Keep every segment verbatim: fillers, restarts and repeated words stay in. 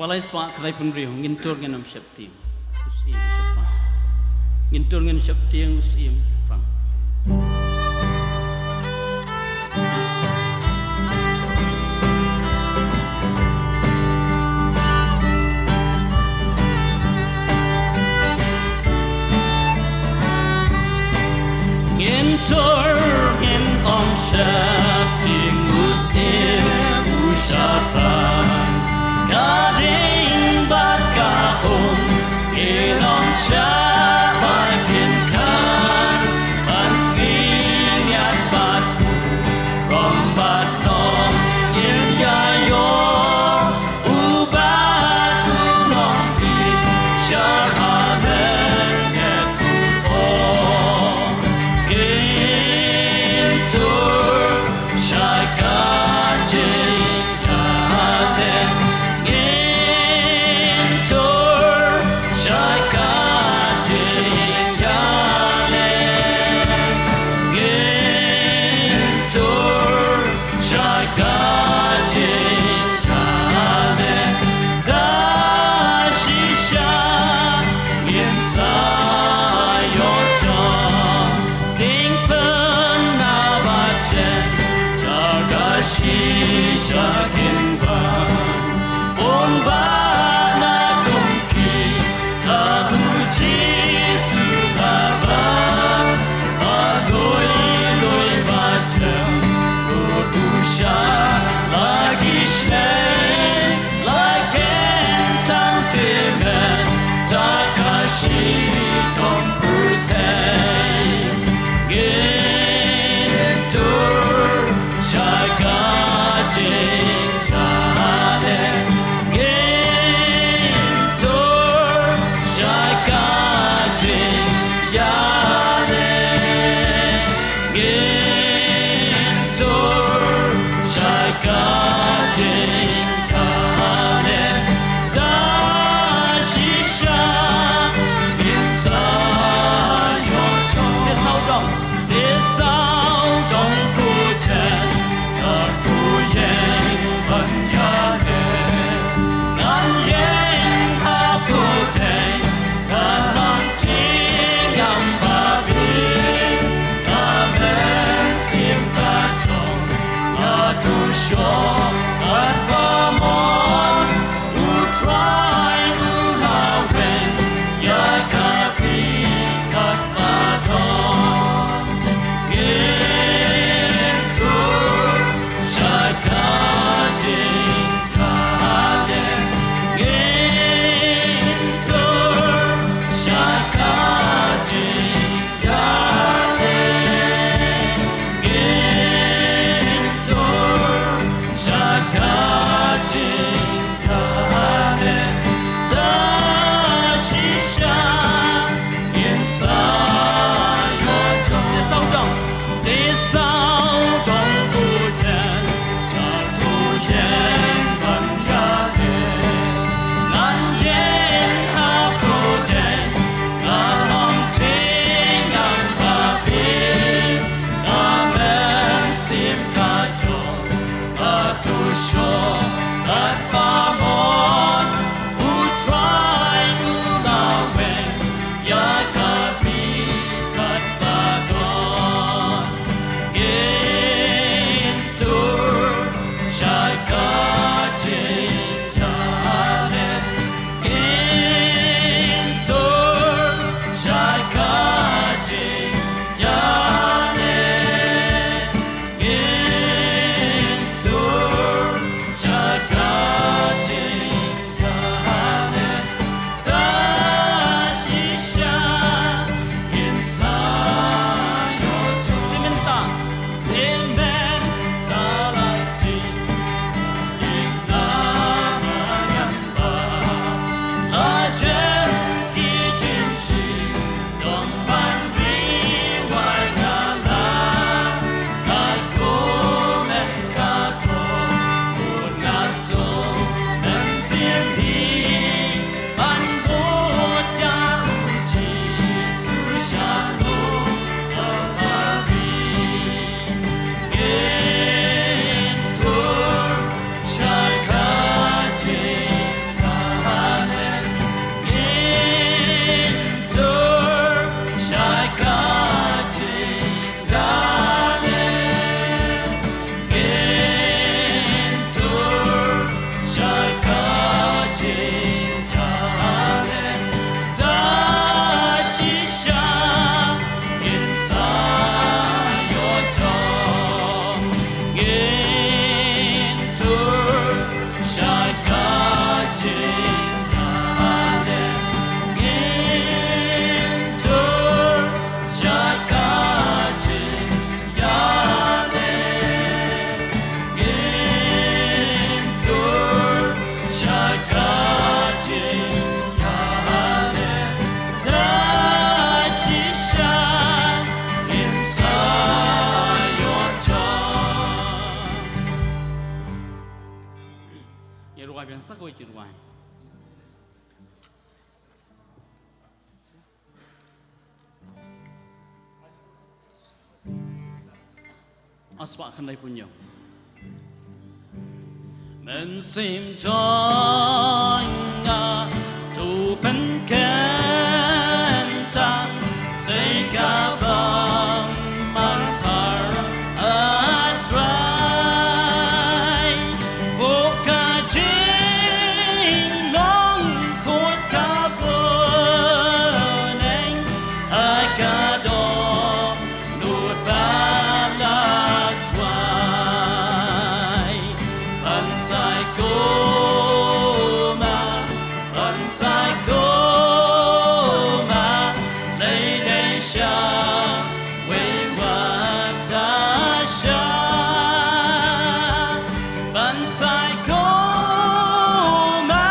Palai swak khlai pynriu, ngin tur ngin ym sheptieng. U Syiem u shephrang. Ngin tur ngin sheptieng, u Syiem u shephrang. Ngin tur ngin ym sheptieng, u Syiem u shephrang. Ka ding bad ka um ngin ym shah ba kin khan. Ban sngewthuh bad burom bad nong ngin ïa ïoh. U Bah u nongpynshai ha lyndet u ong, ngin tur sha ka jingïaid, ngin tur sha ka Spah khyndai phew hynñiew. Mynsiem jong nga, to pynkyntang, sei ka bym marpar, A Trai. Buh ka jinglong khuid ka bneng, ha ka dohnud ba la swai. Ban sa ïa u ma, ban sa ïa u ma, lei lei sha, wei wat da sha. Ban sa ïa u ma,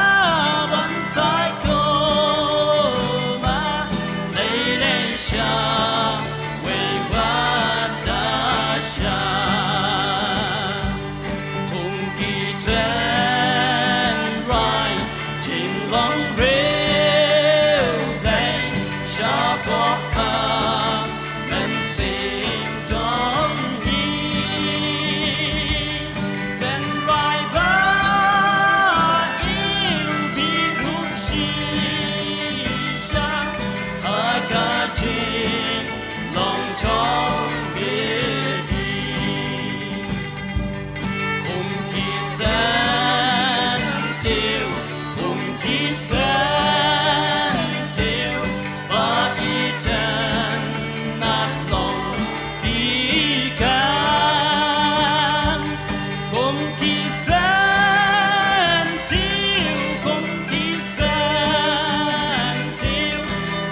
ban sa ïa u ma, lei lei sha, wei wat da sha. Kum ki tynrai jinglong riewblei, shapoh ka mynsiem jong ngi. Tynrai ba ïeit bad ruh shisha, ha ka jinglong jong ngi. Kum ki syntiew, kum ki syntiew, ba itynnad long ki kan. Kum ki syntiew, kum ki syntiew,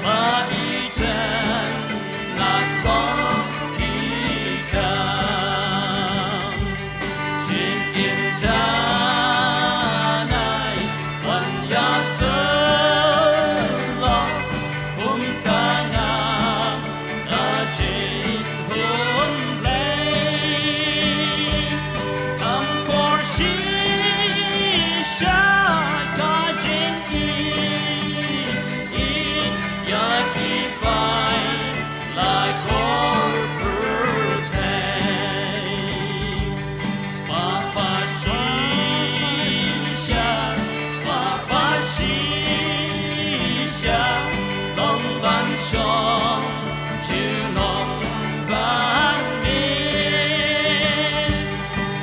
ba itynnad long ki kan. Jingim janai wan ïasyllok, kum ka ngam ka jinghun Blei. Kham kor shisha ka jingim ïa ki paidbah la kor pyrthei. Spah ba shisha, spah ba shisha, long ban shong junom ban mih.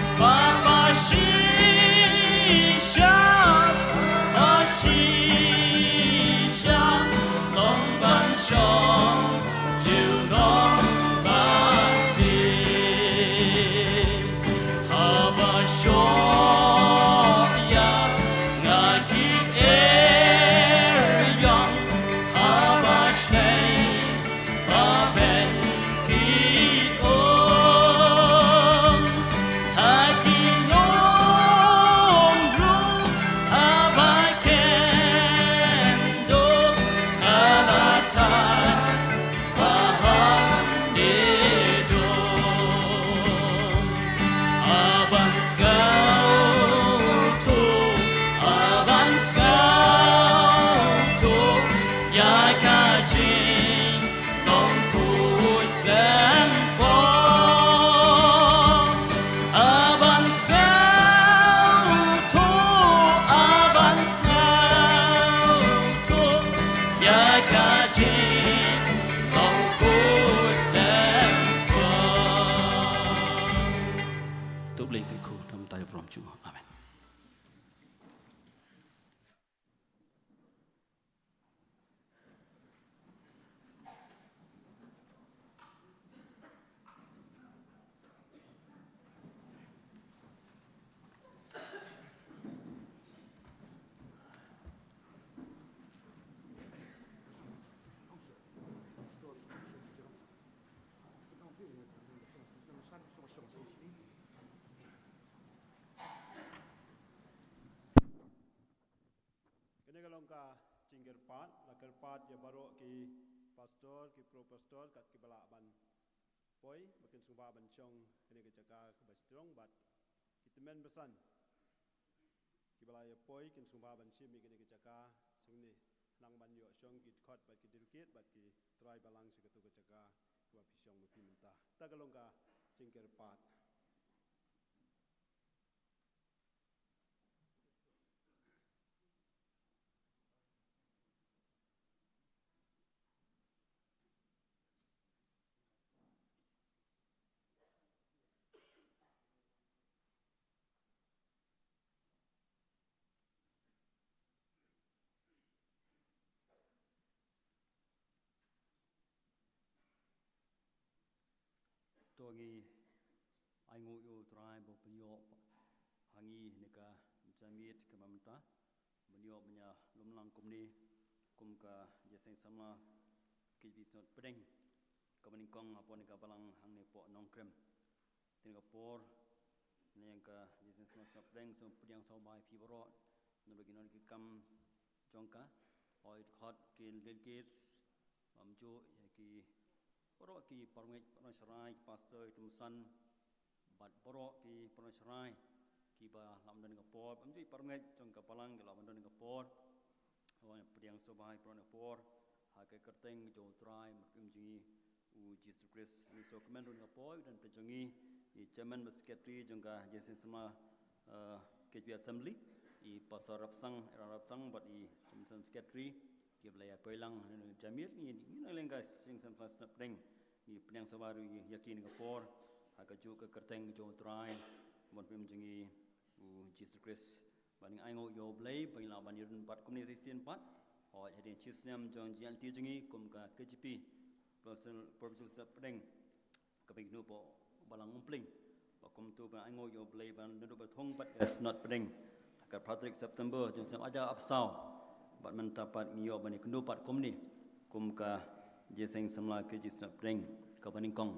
Spah ba shisha, spah ba shisha, long ban shong junom ban mih. Haba shoh ïa nga ki eriong, haba shlei ba beiñ ki um, ha ki lum ruh haba ken duh, nga la thait ba hangne duh. A ban sngewthuh, a ban sngewthuh ïa ka jingdon khuid khlem pop. A ban sngewthuh, a ban sngewthuh ïa ka jingdon khuid khlem pop. To Blei kyrkhu namar ka burom jong u. Amen. Kane ka long ka jingkyrpad, la kyrpad ïa baroh ki pastor, ki pro pastor, kat kiba lah ban poi, ba kin sngewbha ban shong kane ka jaka kaba shitrong bad ki tymmen basan kiba la ïa poi kin sngewbha ban shim ïa kane ka jaka shangne, nang ban ïoh shong ki dkhot bad ki dulkit bad ki trai balang sha kato ka jaka kaba phi shong ma phi mynta. Kata ka long ka jingkyrpad. Ba ngi ainguh ïa u Trai ba u pynïoh ha ngi ha kane ka janmiet kaba mynta ban ïoh ban ïalum lang kumne kum ka jingïaseng samla K J P Synod Pdeng kaba nyngkong hapoh kane ka balang hangne hapoh Nongkrem. Te kane ka por, na ïa ka jingïaseng samla Synod Pdeng, sa pdiang sngewbha ïa phi baroh, na ki nongkit kam jong ka, hooid, khot ki delegates, bad kumjuh ïa ki baroh ki parangeit parasharai, ki pastor, ki tymmen san, bad baroh ki parasharai kiba la wan don ha kane ka por, bad kumjuh ki parangeit jong ka balang kiba la wan don ha kane ka por. Hooid, pdiang sngewbha ïa phi baroh ha kane ka por ha ka kyrteng jong u Trai bad Mynsiem jong ngi u Jisu Khrist. Ngi sngewkmen ruh ha kane ka por, don pdeng jong ngi i chairman bad secretary jong ka jingïaseng samla, eh, K J P Assembly, i Pastor Rapsang, Aaron Rapsang, bad i chairman secretary, kiba la ïapoi lang ha kane ka janmiet, ngi, ngi na liang ka jingïaseng samla Synod Pdeng. Ngi pdiang sngewbha ruh ïa ki ha kane ka por ha kajuh ka kyrteng jong u Trai bad Mynsiem jong ngi u Jisu Khrist. Bad ngi ainguh ïa u Blei ba ngi lah ban ïadon pat kumne sa shisien pat. Hooid, hadien shi snem jong ka jingïaid lynti jong ngi kum ka K J P Provincial, Provincial Synod Pdeng kaba kynnoh hapoh balang Umpling. Bad kumta ba ngi ainguh ïa u Blei ba naduh ba thung pat ka Synod Pdeng ha ka phra tarik September jong u snem arhajar arphew saw, bad mynta pat ngi ïoh ban ïakynduh pat kumne kum ka jingïaseng samla K J P Synod Pdeng kaba nyngkong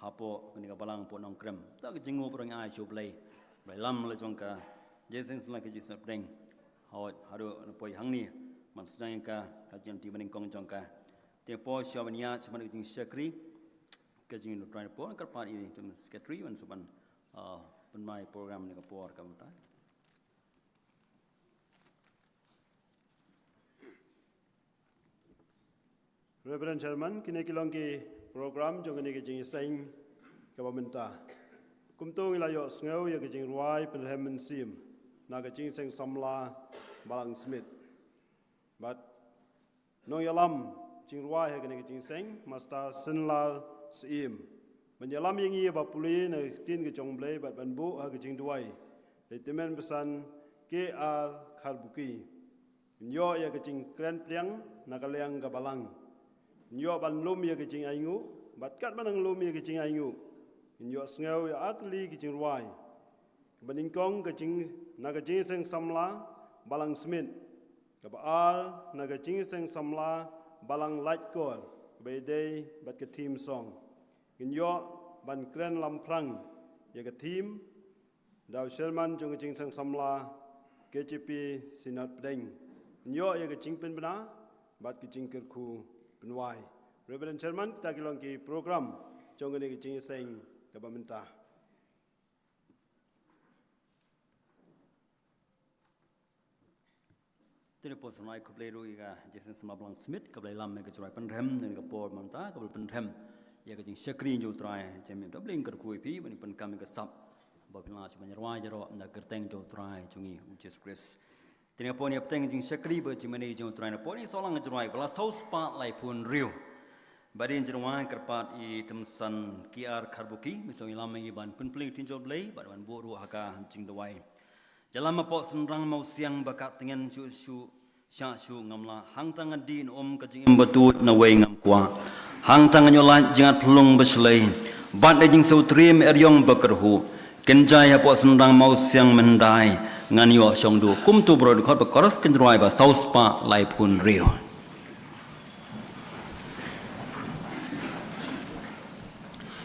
hapoh kane ka balang hapoh Nongkrem. Te ka jingnguh ba ngi ai sha u Blei ba la ïalam la jong ka jingïaseng samla K J P Synod Pdeng, hooid, haduh ban poi hangne ban sdang ïa ka, ka jingïaid lynti ba nyngkong jong ka. Te ha kane ka por, shuwa ban ïaid shaphang ka jingshakri ka jingïaid lynti, kyrpad ïa u secretary ban sa ban, ah, pynbna ïa ka program ha kane ka por kaba mynta. Reverend Chairman, kine ki long ki program jong kane ka jingïaseng kaba mynta. Kumta ngi la ïohsngew ïa ka jingrwai Pynrhem Mynsiem na ka jingïaseng samla Balang Smit. Bad nongïalam jingrwai ha kane ka jingïaseng, Master Synlar Syiem. Ban ïalam ïa ngi ïa ba pule na ka ktien ka jong u Blei bad ban buh ha ka jingduwai, dei u tymmen basan K R Kharbuki. Ngin ïoh ïa ka jingkren pliang na ka liang ka balang. Ngin ïoh ban lum ïa ka jingainguh, bad katba nang lum ïa ka jingainguh, ngin ïohsngew ïa artylli ki jingrwai. Kaba nyngkong ka jing, na ka jingïaseng samla Balang Smit. Kaba ar na ka jingïaseng samla Balang Laitkor, kaba ïadei bad ka theme song. Ngin ïoh ban kren lamphrang ïa ka theme da u chairman jong ka jingïaseng samla K J P Synod Pdeng. Ngin ïoh ïa ka jingpynbna bad ka jingkyrkhu pynwai. Reverend Chairman, kita ki long ki program jong kane ka jingïaseng kaba mynta. Te ngi pynshai khublei ruh ïa ka jingïaseng samla Balang Smit kaba la ïalam ïa ka jingrwai Pynrhem ha kane ka por mynta, kaba la pynrhem ïa ka jingshakri jong u Trai. Jingmut U Blei un kyrkhu ïa phi ban pyndonkam ïa ka sap ba phin lah shuh ban rwai baroh na ka kyrteng jong u Trai jong ngi u Jisu Khrist. Te ngi pynbteng jingshakri bad jingmane jong u Trai na pdeng ka jingrwai ba la saw spah laiphew hynriew. Bad ïa ka jingrwai kyrpad ïa u tymmen basan K R Kharbuki, mynta u ïalam ïa ngi ban pynpule ïa ka ktien jong U Blei bad ban buh ruh ha ka jingduwai. Ïalam hapoh shynrang mawsiang ba ka tngen shuh shuh, shah shuh ngam lah, hangta ngan dih na um ka jingim ba tuid na wei ngam kwah. Hangta ngan ïoh lait jngat phyllung ba shlei, bad da ka jingsngewtriem eriong ba kyrhuh. Kynjai hapoh shynrang mawsiang mynhyndai, ngan ïoh shong duh. Kumta baroh dkhot bad chorus ka jingrwai ba saw spah laiphew hynriew.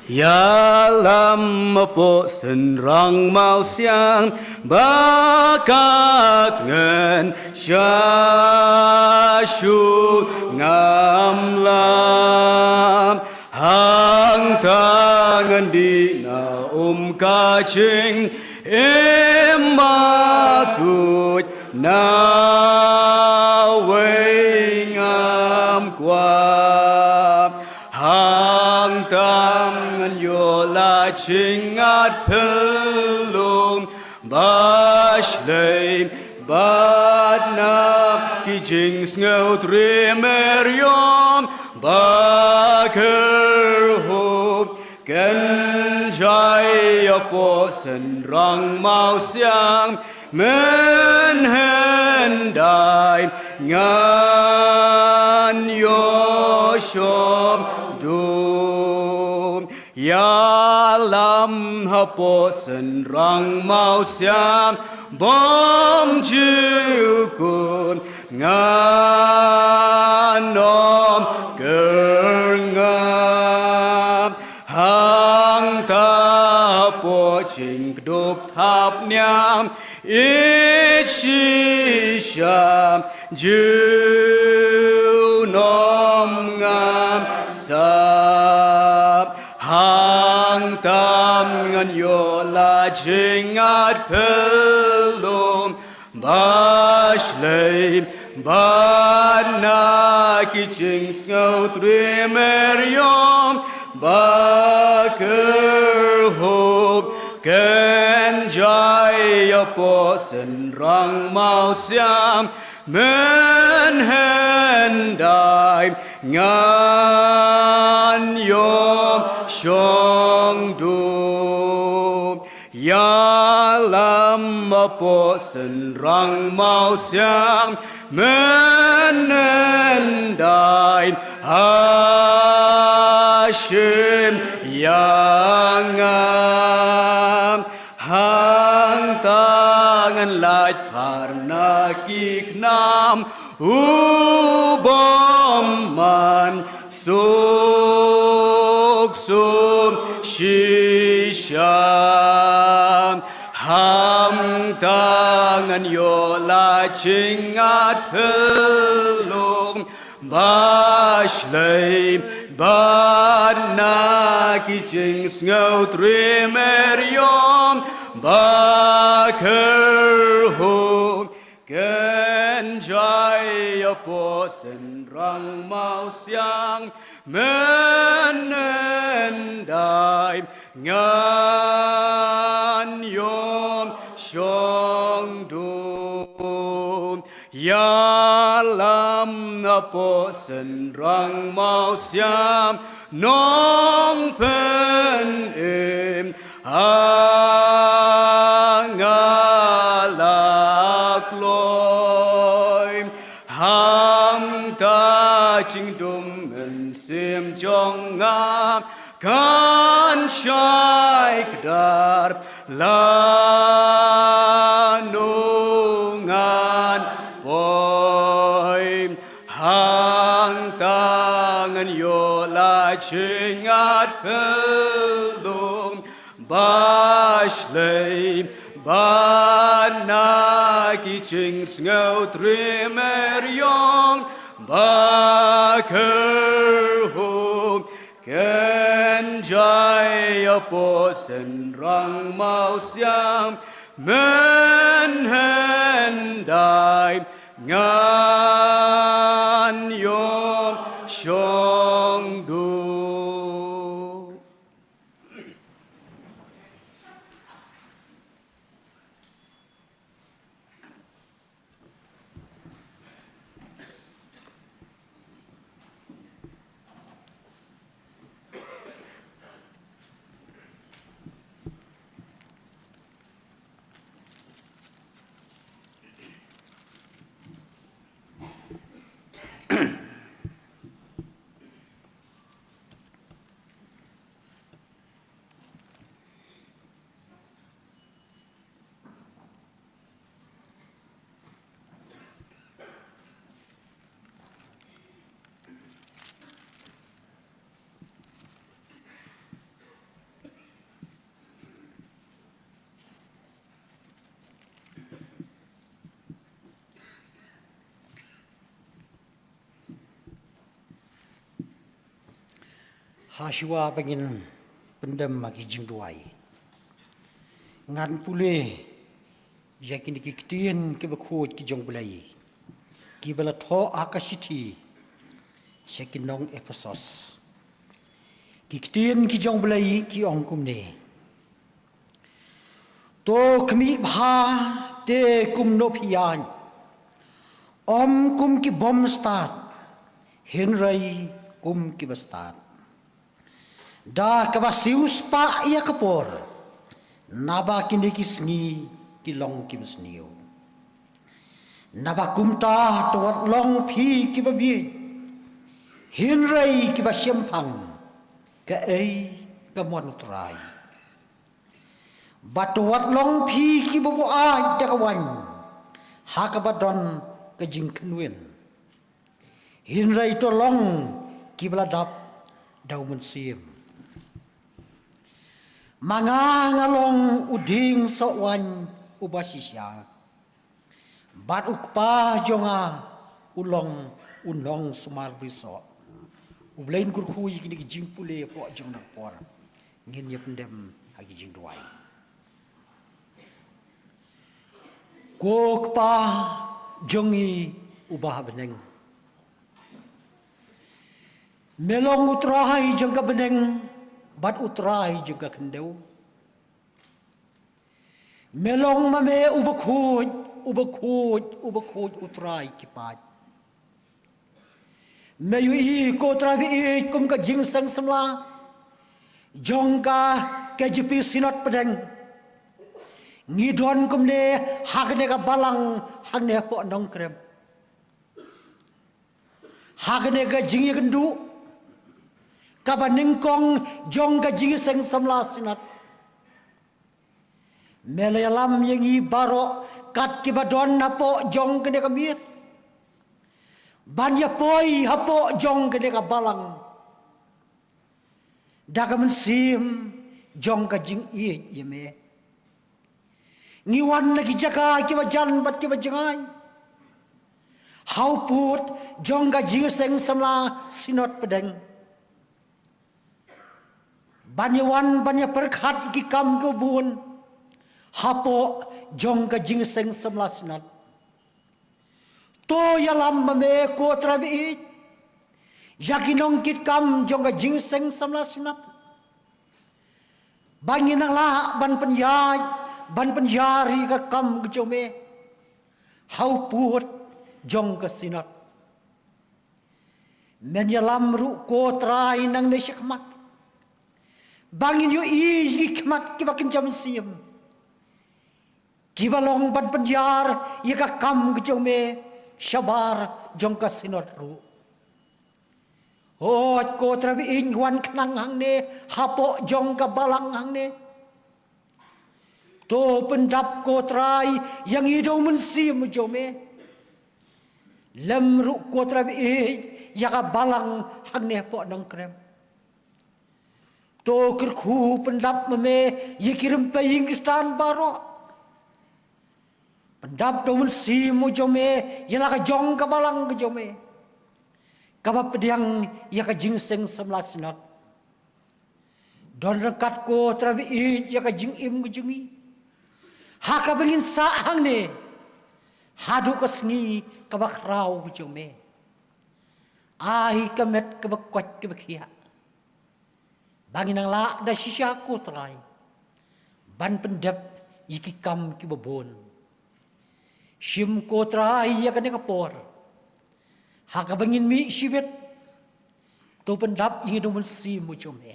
Ïalam hapoh shynrang mawsiang ba ka tngen shah shuh ngam lah. Hangta ngan dih na um ka jingim ba tuid na wei ngam kwah. Hangta ngan ïoh lait jngat phyllung ba shlei, bad na ki jingsngewtriem eriong ba kyrhuh. Kynjai hapoh shynrang mawsiang mynhyndai, ngan ïoh shong duh. Ïa Hapoh shynrang mawsiang bym ju kut ngan ym kyrngap. Hangta hapoh jingkdup thapniang ïeit shisha junom ngan sah. Hangta ngan ïoh la jingat pyrlum ba shlei bad na ki jingsngewthuh meriong ba kyrhuh. Kynjai hapoh shynrang mawsiang mynhyndai ngan ïoh shong duh. Ïalam hapoh shynrang mawsiang mynhyndai ha shim ïa nga. Hangta ngan lait phar na ki khnam u bymman suk suk shisha. Hangta ngan ïoh la jingat pyrlum ba shlei bad na ki jingsngewthuh meriong ba kyrhuh. Kynjai hapoh shynrang mawsiang mynhyndai ngan ïoh shong duh. Ïalam hapoh shynrang mawsiang Nongpynim ha nga la kloi. Hangta jingdum mynsiem jong nga kan shai kdar lano ngan poi. Hangta ngan ïoh la jingat pyrlum ba shlei bad na ki jingsngewthuh meriong ba kyrhuh. Kynjai hapoh shynrang mawsiang mynhyndai ngan ïoh shong duh. Ha shuwa ba ngin pyndem ha ki jingduwai, ngan pule ïa kine ki ktien kiba khuid ki jong U Blei kiba la thoh ha ka shithi sha ki nong Ephesos. Ki ktien ki jong U Blei ki ong kumne: To khmih bha te kumno phi ïaid, ym kum ki bym stad, hynrei kum kiba stad, da kaba siew spah ïa ka por, naba kine ki sngi ki long kiba sniew. Naba kumta to wat long phi kiba bieit, hynrei kiba shemphang, kaei ka mon U Trai. Bad to wat long phi kiba buaid da ka waiñ ha kaba don ka jingkynwin, hynrei to long kiba la dap da u Mynsiem. Ma nga nga long u dieng soh waiñ uba shisha, bad u Kpa jong nga u long u nongsumar brisoh. U Blei un kyrkhu ïa kine ki jingpule hapoh jong kane ka por. Ngin ïa pyndem ha ki jingduwai. Ko Kpa jong ngi uba ha bneng, me long u Trai jong ka bneng bad u Trai jong ka khyndew. Me long ma me uba khuid, uba khuid, uba khuid, u Trai ki paid. Me ïohi ko Trai baieit kum ka jingseng samla jong ka K J P Synod Pdeng. Ngi don kumne ha kane ka balang hangne hapoh Nongkrem, ha kane ka jingïakynduh kaba nyngkong jong ka jingseng samla Synod. Me la ïalam ïa ngi baroh kat kiba don hapoh jong kane ka miet ban ïa poi hapoh jong kane ka balang da ka mynsiem jong ka jingïeit ïa me. Ngi wan na ki jaka kiba jan bad kiba jngai ha u pud jong ka jingseng samla Synod Pdeng, ban ïa wan ban ïa pyrkhat ïa ki kam kiba bun hapoh jong ka jingseng samla Synod. To ïalam ma me ko Trai baieit ïa ki nongkitkam jong ka jingseng samla Synod, ba ngin nang lah ban pynïaid, ban pynïar ïa ka kam ka jong me ha u pud jong ka Synod. Men ïalam ruh ko Trai nangne shakhmat, ba ngin ïohi ïa ki khmat kiba kynja mynsiem, kiba long ban pynïar ïa ka kam ka jong me shabar jong ka Synod ruh. Hooid ko Trai baieit, ngi wan khnang hangne hapoh jong ka balang hangne. To pyndap ko Trai ïa ngi da u Mynsiem jong me. Lem ruh ko Trai baieit ïa ka balang hangne hapoh Nongkrem. To kyrkhu pyndap ma me ïa ki rympei ïing Khristan baroh. Pyndap da u Mynsiem jong me ïa la ka jong ka balang ka jong me, kaba pdiang ïa ka jingseng samla Synod. Don ryngkat ko Trai baieit ïa ka jingim ka jong ngi ha kaba ngin sah hangne haduh ka sngi kaba khraw ka jong me. Ai ka met kaba koit kaba khiah, ba ngin nang lah da shisha ko Trai ban pyndep ïa ki kam kiba bun. Shim ko Trai ïa kane ka por ha kaba ngin mih shibit. To pyndap ïa ngi da u Mynsiem jong me.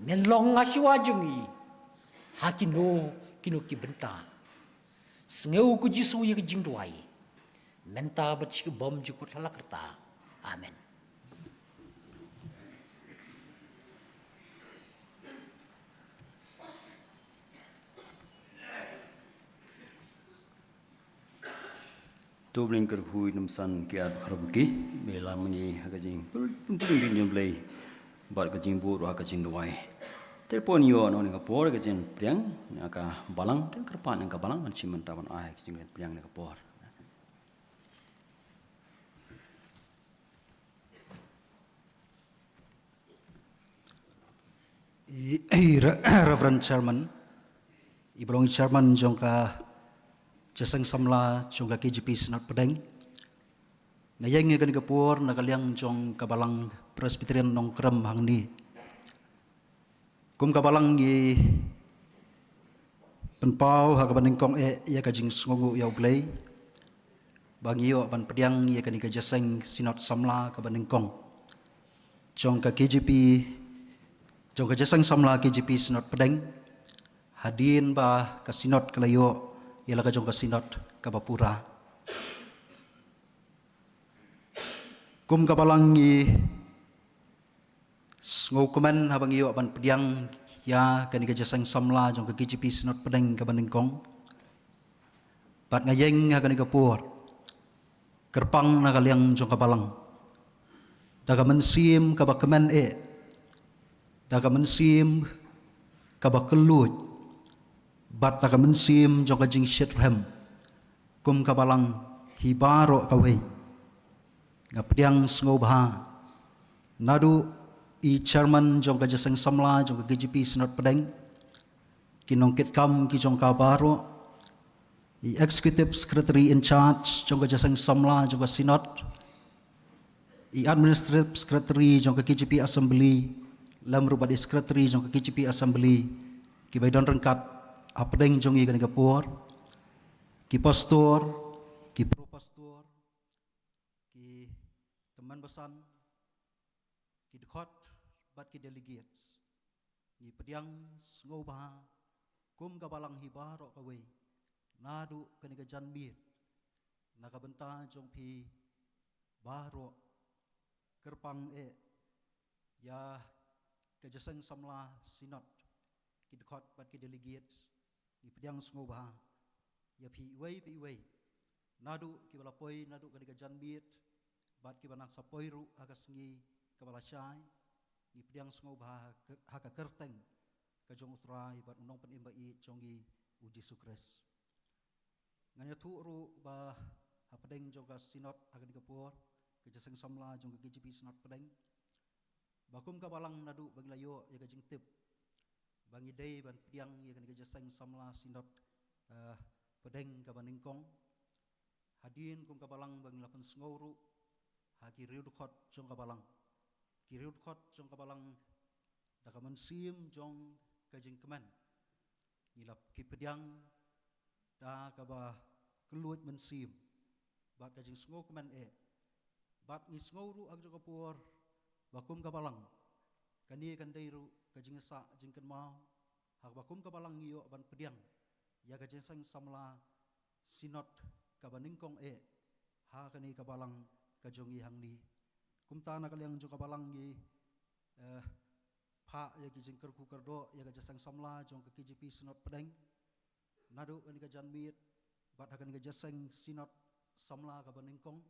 Men long ha shuwa jong ngi ha kino kino ki bynta. Sngew ko Jisu ïa ka jingduwai mynta bad shi bymjukut ha la karta. Amen. To bring kyrkhu ïa ngi, nongsan ki ar kyrkhu ki, ba ïalam ngi ha ka jingpynpynpyn jong u Blei bad ka jingbud ha ka jingduwai. Te pon ïoh na kane ka por ka jingpdiang na ka balang, te kyrpad na ka balang ban shim bynta ban ai ka jingpdiang na ka por. I, i Re-, Reverend Chairman, iba long i Chairman jong ka Jingïaseng Samla jong ka K J P Synod Pdeng. Nga ïeng ïa kane ka por na ka liang jong ka Balang Presbyterian Nongkrem hangne. Kum ka Balang ngi pynpaw ha kaba nyngkong eh ïa ka jingsngewnguh ïa U Blei ba ngi ïoh ban pdiang ïa kane ka Jingïaseng Synod Samla kaba nyngkong jong ka K J P, jong ka Jingïaseng Samla K J P Synod Pdeng, hadien ba ka Synod ka la ïoh ïa la ka jong ka Synod kaba pura. Kum ka Balang ngi sngewkmen haba ngi ïoh ban pdiang ïa kane ka jingïaseng samla jong ka K J P Synod Pdeng kaba nyngkong. Bad nga ïeng ha kane ka por kyrpang na ka liang jong ka balang da ka mynsiem kaba kmen eh, da ka mynsiem kaba kylluid, bad da ka mynsiem jong ka jingshitrhem kum ka balang hi baroh kawei. Nga pdiang sngewbha naduh i chairman jong ka jingïaseng samla jong ka K J P Synod Pdeng, ki nongkitkam ki jong ka baroh, i executive secretary in charge jong ka jingïaseng samla jong ka Synod, i administrative secretary jong ka K J P Assembly, lem ruh bad i secretary jong ka K J P Assembly, kiba don ryngkat hapdeng jong ngi kane ka por, ki pastor, ki pro pastor, ki tymmen basan, ki dkhot bad ki delegates. Ngi pdiang sngewbha kum ka balang hi baroh kawei naduh kane ka janmiet, na ka bynta jong phi baroh, kyrpang eh ïa ka jingïaseng samla Synod, ki dkhot bad ki delegates. Ngi pdiang sngewbha ïa phi iwei pa iwei, naduh kiba la poi naduh kane ka janmiet bad kiba nang sa poi ruh ha ka sngi kaba la shai. Ngi pdiang sngewbha ha ka, ha ka kyrteng ka jong U Trai bad U Nongpynim ba ïeit jong ngi, U Jisu Khrist. Ngan ïathuh ruh ba hapdeng jong ka Synod ha kane ka por, ka jingïaseng samla jong ka K J P Synod Pdeng, ba kum ka balang naduh ba ngi la ïoh ïa ka jingtip ba ngi dei ban pdiang ïa kane ka jingïaseng samla Synod, eh, Pdeng kaba nyngkong, hadien kum ka balang ba ngi la pynsngew ruh ha ki riew dkhot jong ka balang, ki riew dkhot jong ka balang, da ka mynsiem jong ka jingkmen, ngi la ki pdiang da kaba kylluid mynsiem bad ka jingsngewkmen eh. Bad ngi sngew ruh ha ka jong ka por ba kum ka balang, kane kan dei ruh ka jingïasah jingkynmaw ha kaba kum ka balang ngi ïoh ban pdiang ïa ka jingïaseng samla Synod kaba nyngkong eh ha kane ka balang ka jong ngi hangne. Kumta na ka liang jong ka balang ngi, eh, phah ïa ki jingkyrkhu kyrdoh ïa ka jingïaseng samla jong ka K J P Synod Pdeng naduh kane ka janmiet bad ha kane ka jingïaseng Synod samla kaba nyngkong,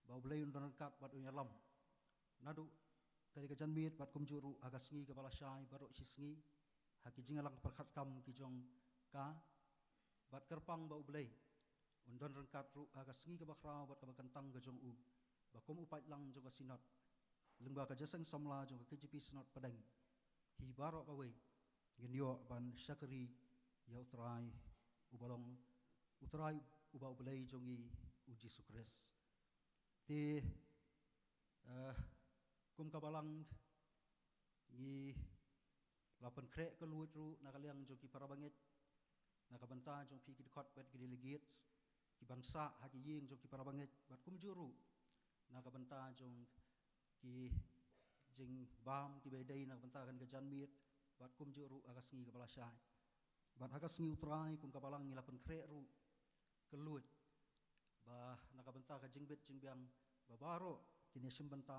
ba U Blei un don ryngkat bad un ïalam naduh kane ka janmiet bad kumjuh ruh ha ka sngi kaba la shai baroh shi sngi, ha ki jingïalang pyrkhat kam ki jong ka. Bad kyrpang ba U Blei un don ryngkat ruh ha ka sngi kaba khraw bad kaba kyntang ka jong u, ba kum u paidlang jong ka Synod, lyngba ka jingïaseng samla jong ka K J P Synod Pdeng, hi baroh kawei ngin ïoh ban shakri ïa U Trai uba long U Trai uba U Blei jong ngi, U Jisu Khrist. Te, eh, kum ka balang ngi la pynkhreh kylluid ruh na ka liang jong ki parabangeit, na ka bynta jong phi ki dkhot bad ki delegates, ki ban sah ha ki ïing jong ki parabangeit, bad kumjuh ruh na ka bynta jong ki jingbam kiba dei na ka bynta kane ka janmiet, bad kumjuh ruh ha ka sngi kaba la shai. Bad ha ka sngi U Trai kum ka balang ngi la pynkhreh ruh kylluid ba na ka bynta ka jingbit jingbiang ba baroh kin ïashim bynta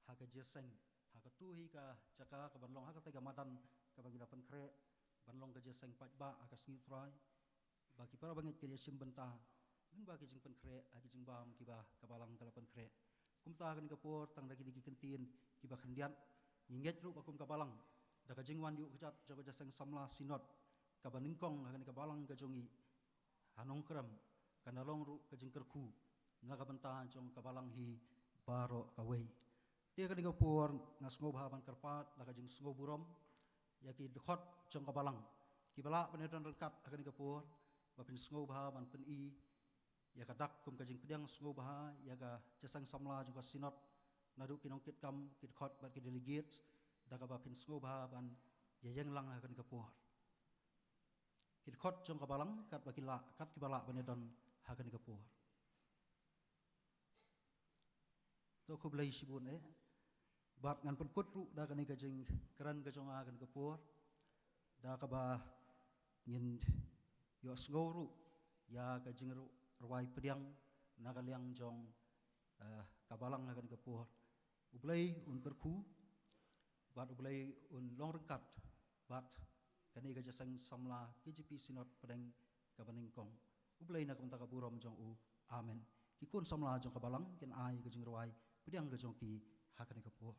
ha ka jingïaseng ha kato hi ka jaka kaban long ha katei ka madan kaba ngi la pynkhreh ban long ka jingïaseng paidbah ha ka sngi U Trai, ba ki parabangeit kin ïashim bynta lyngba ki jingpynkhreh ha ki jingbam kiba ka balang ka la pynkhreh. Kumta ha kane ka por tang da kine ki kyntien kiba khyndiat, ngi ngeit ruh ba kum ka balang, da ka jingwan ïuh kjat jong ka jingïaseng samla Synod kaba nyngkong ha kane ka balang ka jong ngi ha Nongkrem, kan da long ruh ka jingkyrkhu na ka bynta jong ka balang hi baroh kawei. Te ha kane ka por nga sngewbha ban kyrpad la ka jingsngewburom ïa ki dkhot jong ka balang kiba lah ban ïadon ryngkat ha kane ka por, ba phin sngewbha ban pyni ïa ka dak kum ka jingpdiang sngewbha ïa ka jingïaseng samla jong ka Synod naduh ki nongkitkam, ki dkhot bad ki delegates, da kaba phin sngewbha ban ïaïeng lang ha kane ka por. Ki dkhot jong ka balang katba ki lah, kat kiba lah ban ïadon ha kane ka por. To khublei shibun eh. Bad ngan pynkut ruh da kane ka jingkren ka jong nga ha kane ka por, da kaba ngin ïohsngew ruh ïa ka jingrwai pdiang na ka liang jong, eh, ka balang ha kane ka por. U Blei un kyrkhu bad U Blei un long ryngkat Bad kane ka jingïaseng samla K J P Synod pdeng kaba nyngkong. U Blei na ka bynta ka burom jong u. Amen. Ki khun samla jong ka balang kin ai ka jingrwai pdiang ka jong ki ha kane ka por.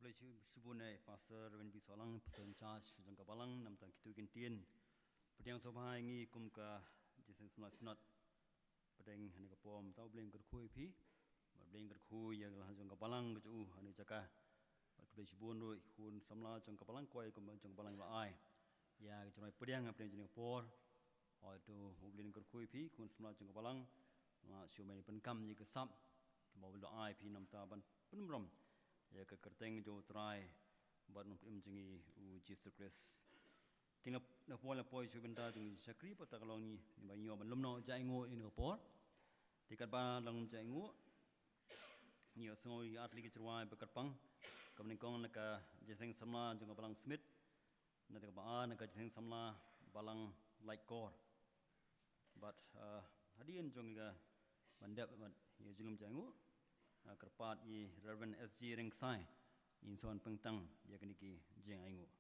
Khublei shibun ïa i Pastor Reverend P Sohlang, Pastor in charge jong ka balang, namar kito ki ktien. Pdiang sngewbha ïa ngi kum ka Jingïaseng Samla Synod. Pdiang ha kane ka por mynta U Blei un kyrkhu ïa phi. Bad U Blei un kyrkhu ïa ka lad jong ka balang ka jong u ha kane ka jaka. Bad khublei shibun ruh i khun samla jong ka balang, kwai kum jong ka balang la ai ïa ka jingrwai pdiang ha pdeng jong kane ka por. Hooid to U Blei un kyrkhu ïa phi khun samla jong ka balang. Nga shu mih pyndonkam ïa ka sap. Ba U Blei la ai phi namar ban pynburom ïa ka kyrteng jong U Trai bad U Nongpynim jong ngi U Jisu Khrist. Te nga poi la poi sha bynta jong i shakri, bad kata ka long ngi, ngi ba ngi ïoh ban lum noh jainguh ïa kane ka por. Te katba long jainguh, ngi ïohsngew ïa ki artylli ki jingrwai ba kyrpang. Kaba nyngkong na ka Jingïaseng Samla jong ka Balang Smit, na kaba ar na ka Jingïaseng Samla Balang Laitkor. Bad, ah, hadien jong ka ban dep bad ïa jinglum jainguh, ah, kyrpad ïa i Reverend S J Rynkai, in sa wan pynkyntang ïa kine ki jingainguh.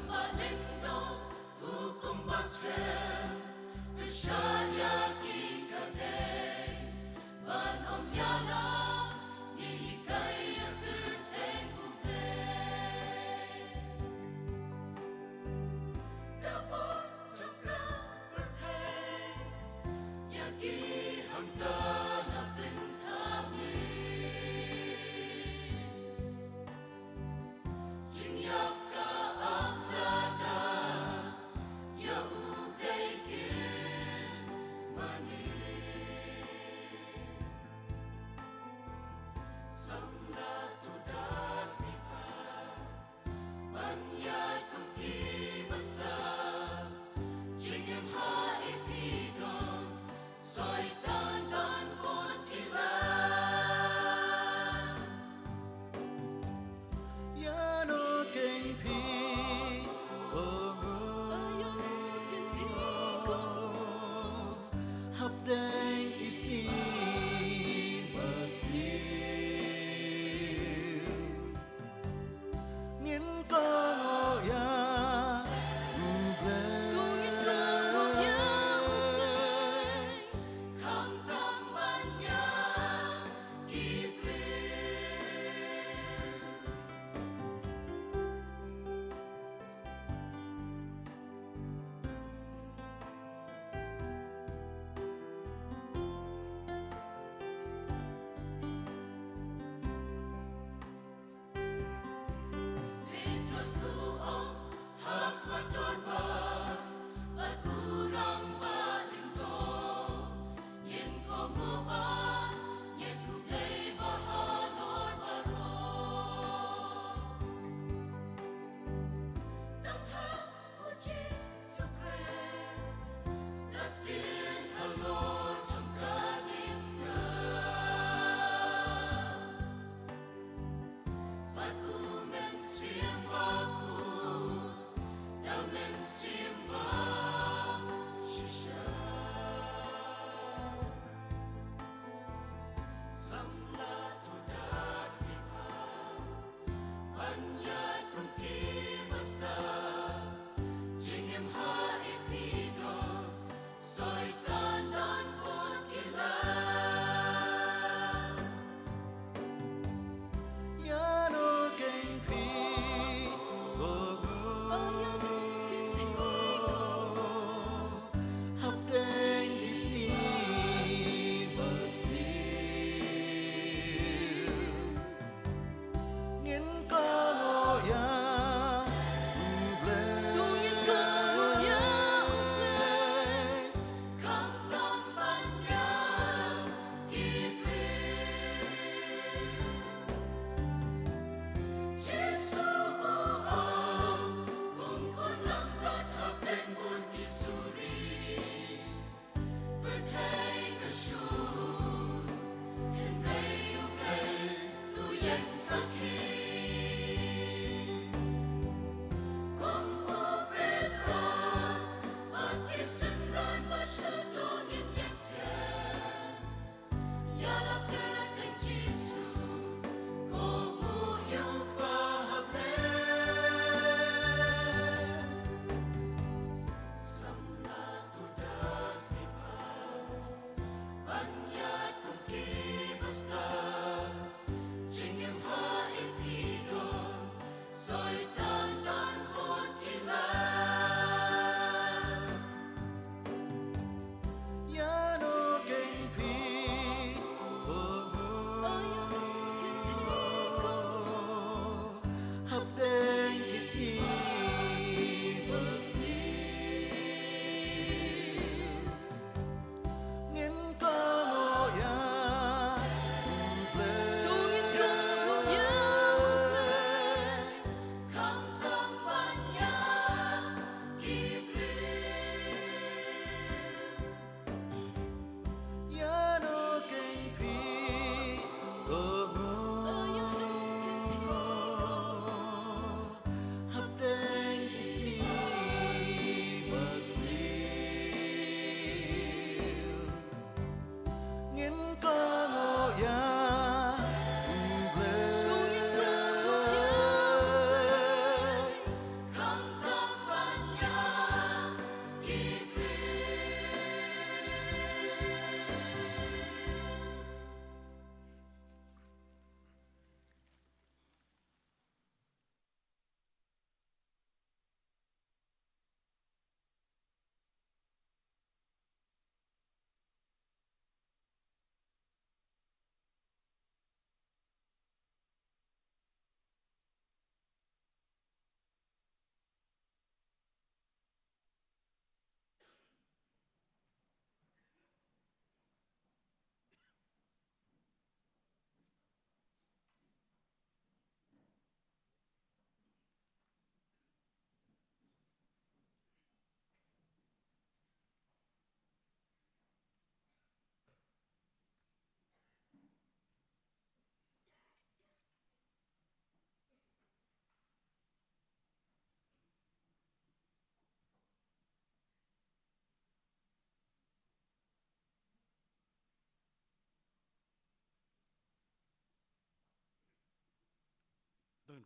Ba lyngdoh hukum ba skhem, pyrshah ïa ki kadei, ban ym ïalap, ngi hikai ïa kyrteng U Blei. Da bud jong ka pyrthei, ïa ki hangta la pynthame. Jingïap ka ap lada ïa U Blei kin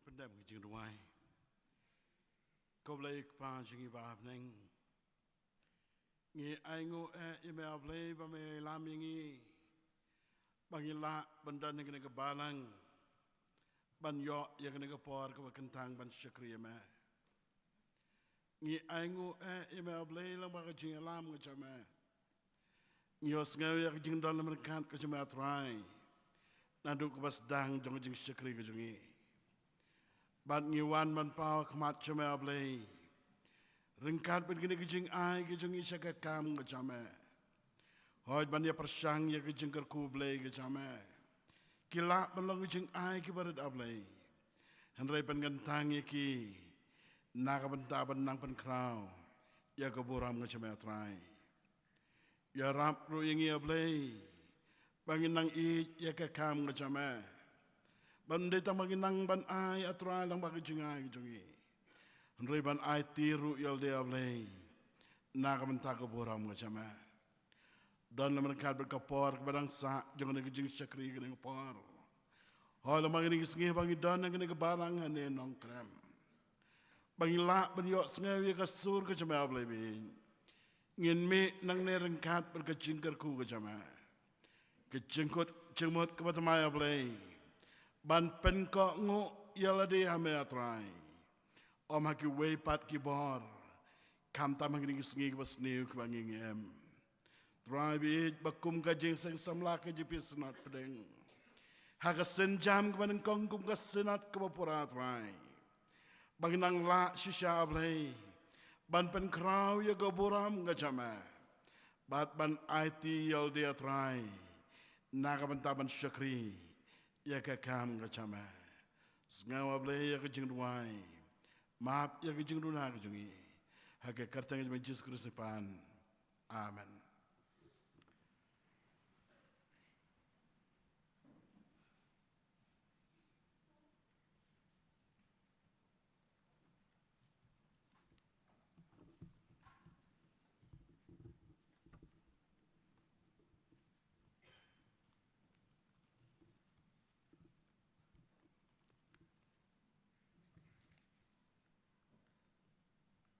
Pyndem ka jingduwai. Ko Blei Kpa jong ngi ba ha bneng, ngi ainguh eh ïa me A Blei ba me ïalam ïa ngi ba ngi lah ban don ha kane ka balang ban ïoh ïa kane ka por kaba kyntang ban shakri ïa me. Ngi ainguh eh ïa me A Blei lyngba ka jingïalam ka jong me. Ngi ïohsngew ïa ka jingdon ryngkat ka jong me A Trai naduh kaba sdang jong ka jingshakri ka jong ngi. Bad ngi wan ban paw ha khmat jong me A Blei ryngkat bad kine ki jingai ki jong ngi sha ka kam ka jong me. Hooid, ban ïa pyrshang ïa ka jingkyrkhu Blei ka jong me. Ki lah ban long ki jingai kiba rit A Blei, hynrei pynkyntang ïa ki na ka bynta ban nang pynkhraw ïa ka burom ka jong me A Trai. Ïarap ruh ïa ngi A Blei ba ngin nang ïeit ïa ka kam ka jong me. Ban dei tang ba ngin nang ban ai A Trai lyngba ka jingai ka jong ngi, hynrei ban aiti ruh ïa lade A Blei na ka bynta ka burom ka jong me. Don lem ryngkat bad ka por kaba dang sah jong kane ka jingshakri kane ka por. Hooid, lem ha kine ki sngi ba ngi don ha kane ka balang hangne Nongkrem, ba ngi lah ban ïohsngew ïa ka sur ka jong me A Blei baieit. Ngin mih nangne ryngkat bad ka jingkyrkhu ka jong me. Ka jingkut jingmut kaba thymmai A Blei ban pynkohnguh ïa lade ha me A Trai, ym ha kiwei pat ki bor, khamtam ha kine ki sngi kiba sniew kiba ngi ngi em. Trai baieit, ba kum ka jingseng samla ka J P Synod pdeng, ha ka sienjam kaba nyngkong kum ka Synod kaba pura Trai, ba ngin nang lah shisha A Blei ban pynkhraw ïa ka burom ka jong me bad ban aiti ïa lade A Trai na ka bynta ban shakri ïa ka kam ka jong me. Sngew A Blei ïa ka jingduwai, map ïa ka jingduna ka jong ngi, ha ka kyrteng jong me Jisu Khrist ngi pan. Amen.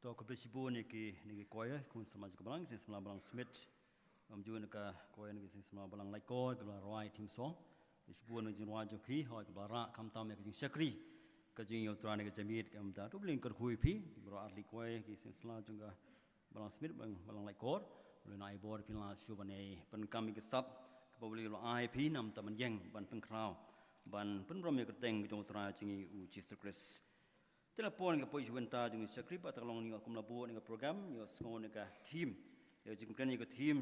To, khublei shibun ïa kine ki choir, khun samla jong ka balang, ki seng samla balang Smit. Bad ju ïa ka choir, ki seng samla balang Laitkor, kiba la rwai theme song. Khublei shibun ïa ka jingrwai jong phi, hooid, kiba la rah khamtam ïa ka jingshakri ka jong ngi ïa U Trai ha kane ka janmiet, khamtam. To, U Blei un kyrkhu ïa phi, kiba la rwai Laitkor, ki seng samla jong ka balang Smit, bad balang Laitkor. U Blei un ai bor ïa phi, la shu ban ïa pyndonkam ïa ka sap kaba U Blei u la ai ïa phi, namar ban ïeng, ban pynkhraw, ban pynburom ïa ka kyrteng ka jong U Trai jong ngi U Jisu Khrist. Te la poi ïa ka poi shibun ta jong ngi shakri, bad te ka long ngi kum la buh ïa ka program, ngi ïohsngew ïa ka theme. Ïa ka jingkren ïa ka theme,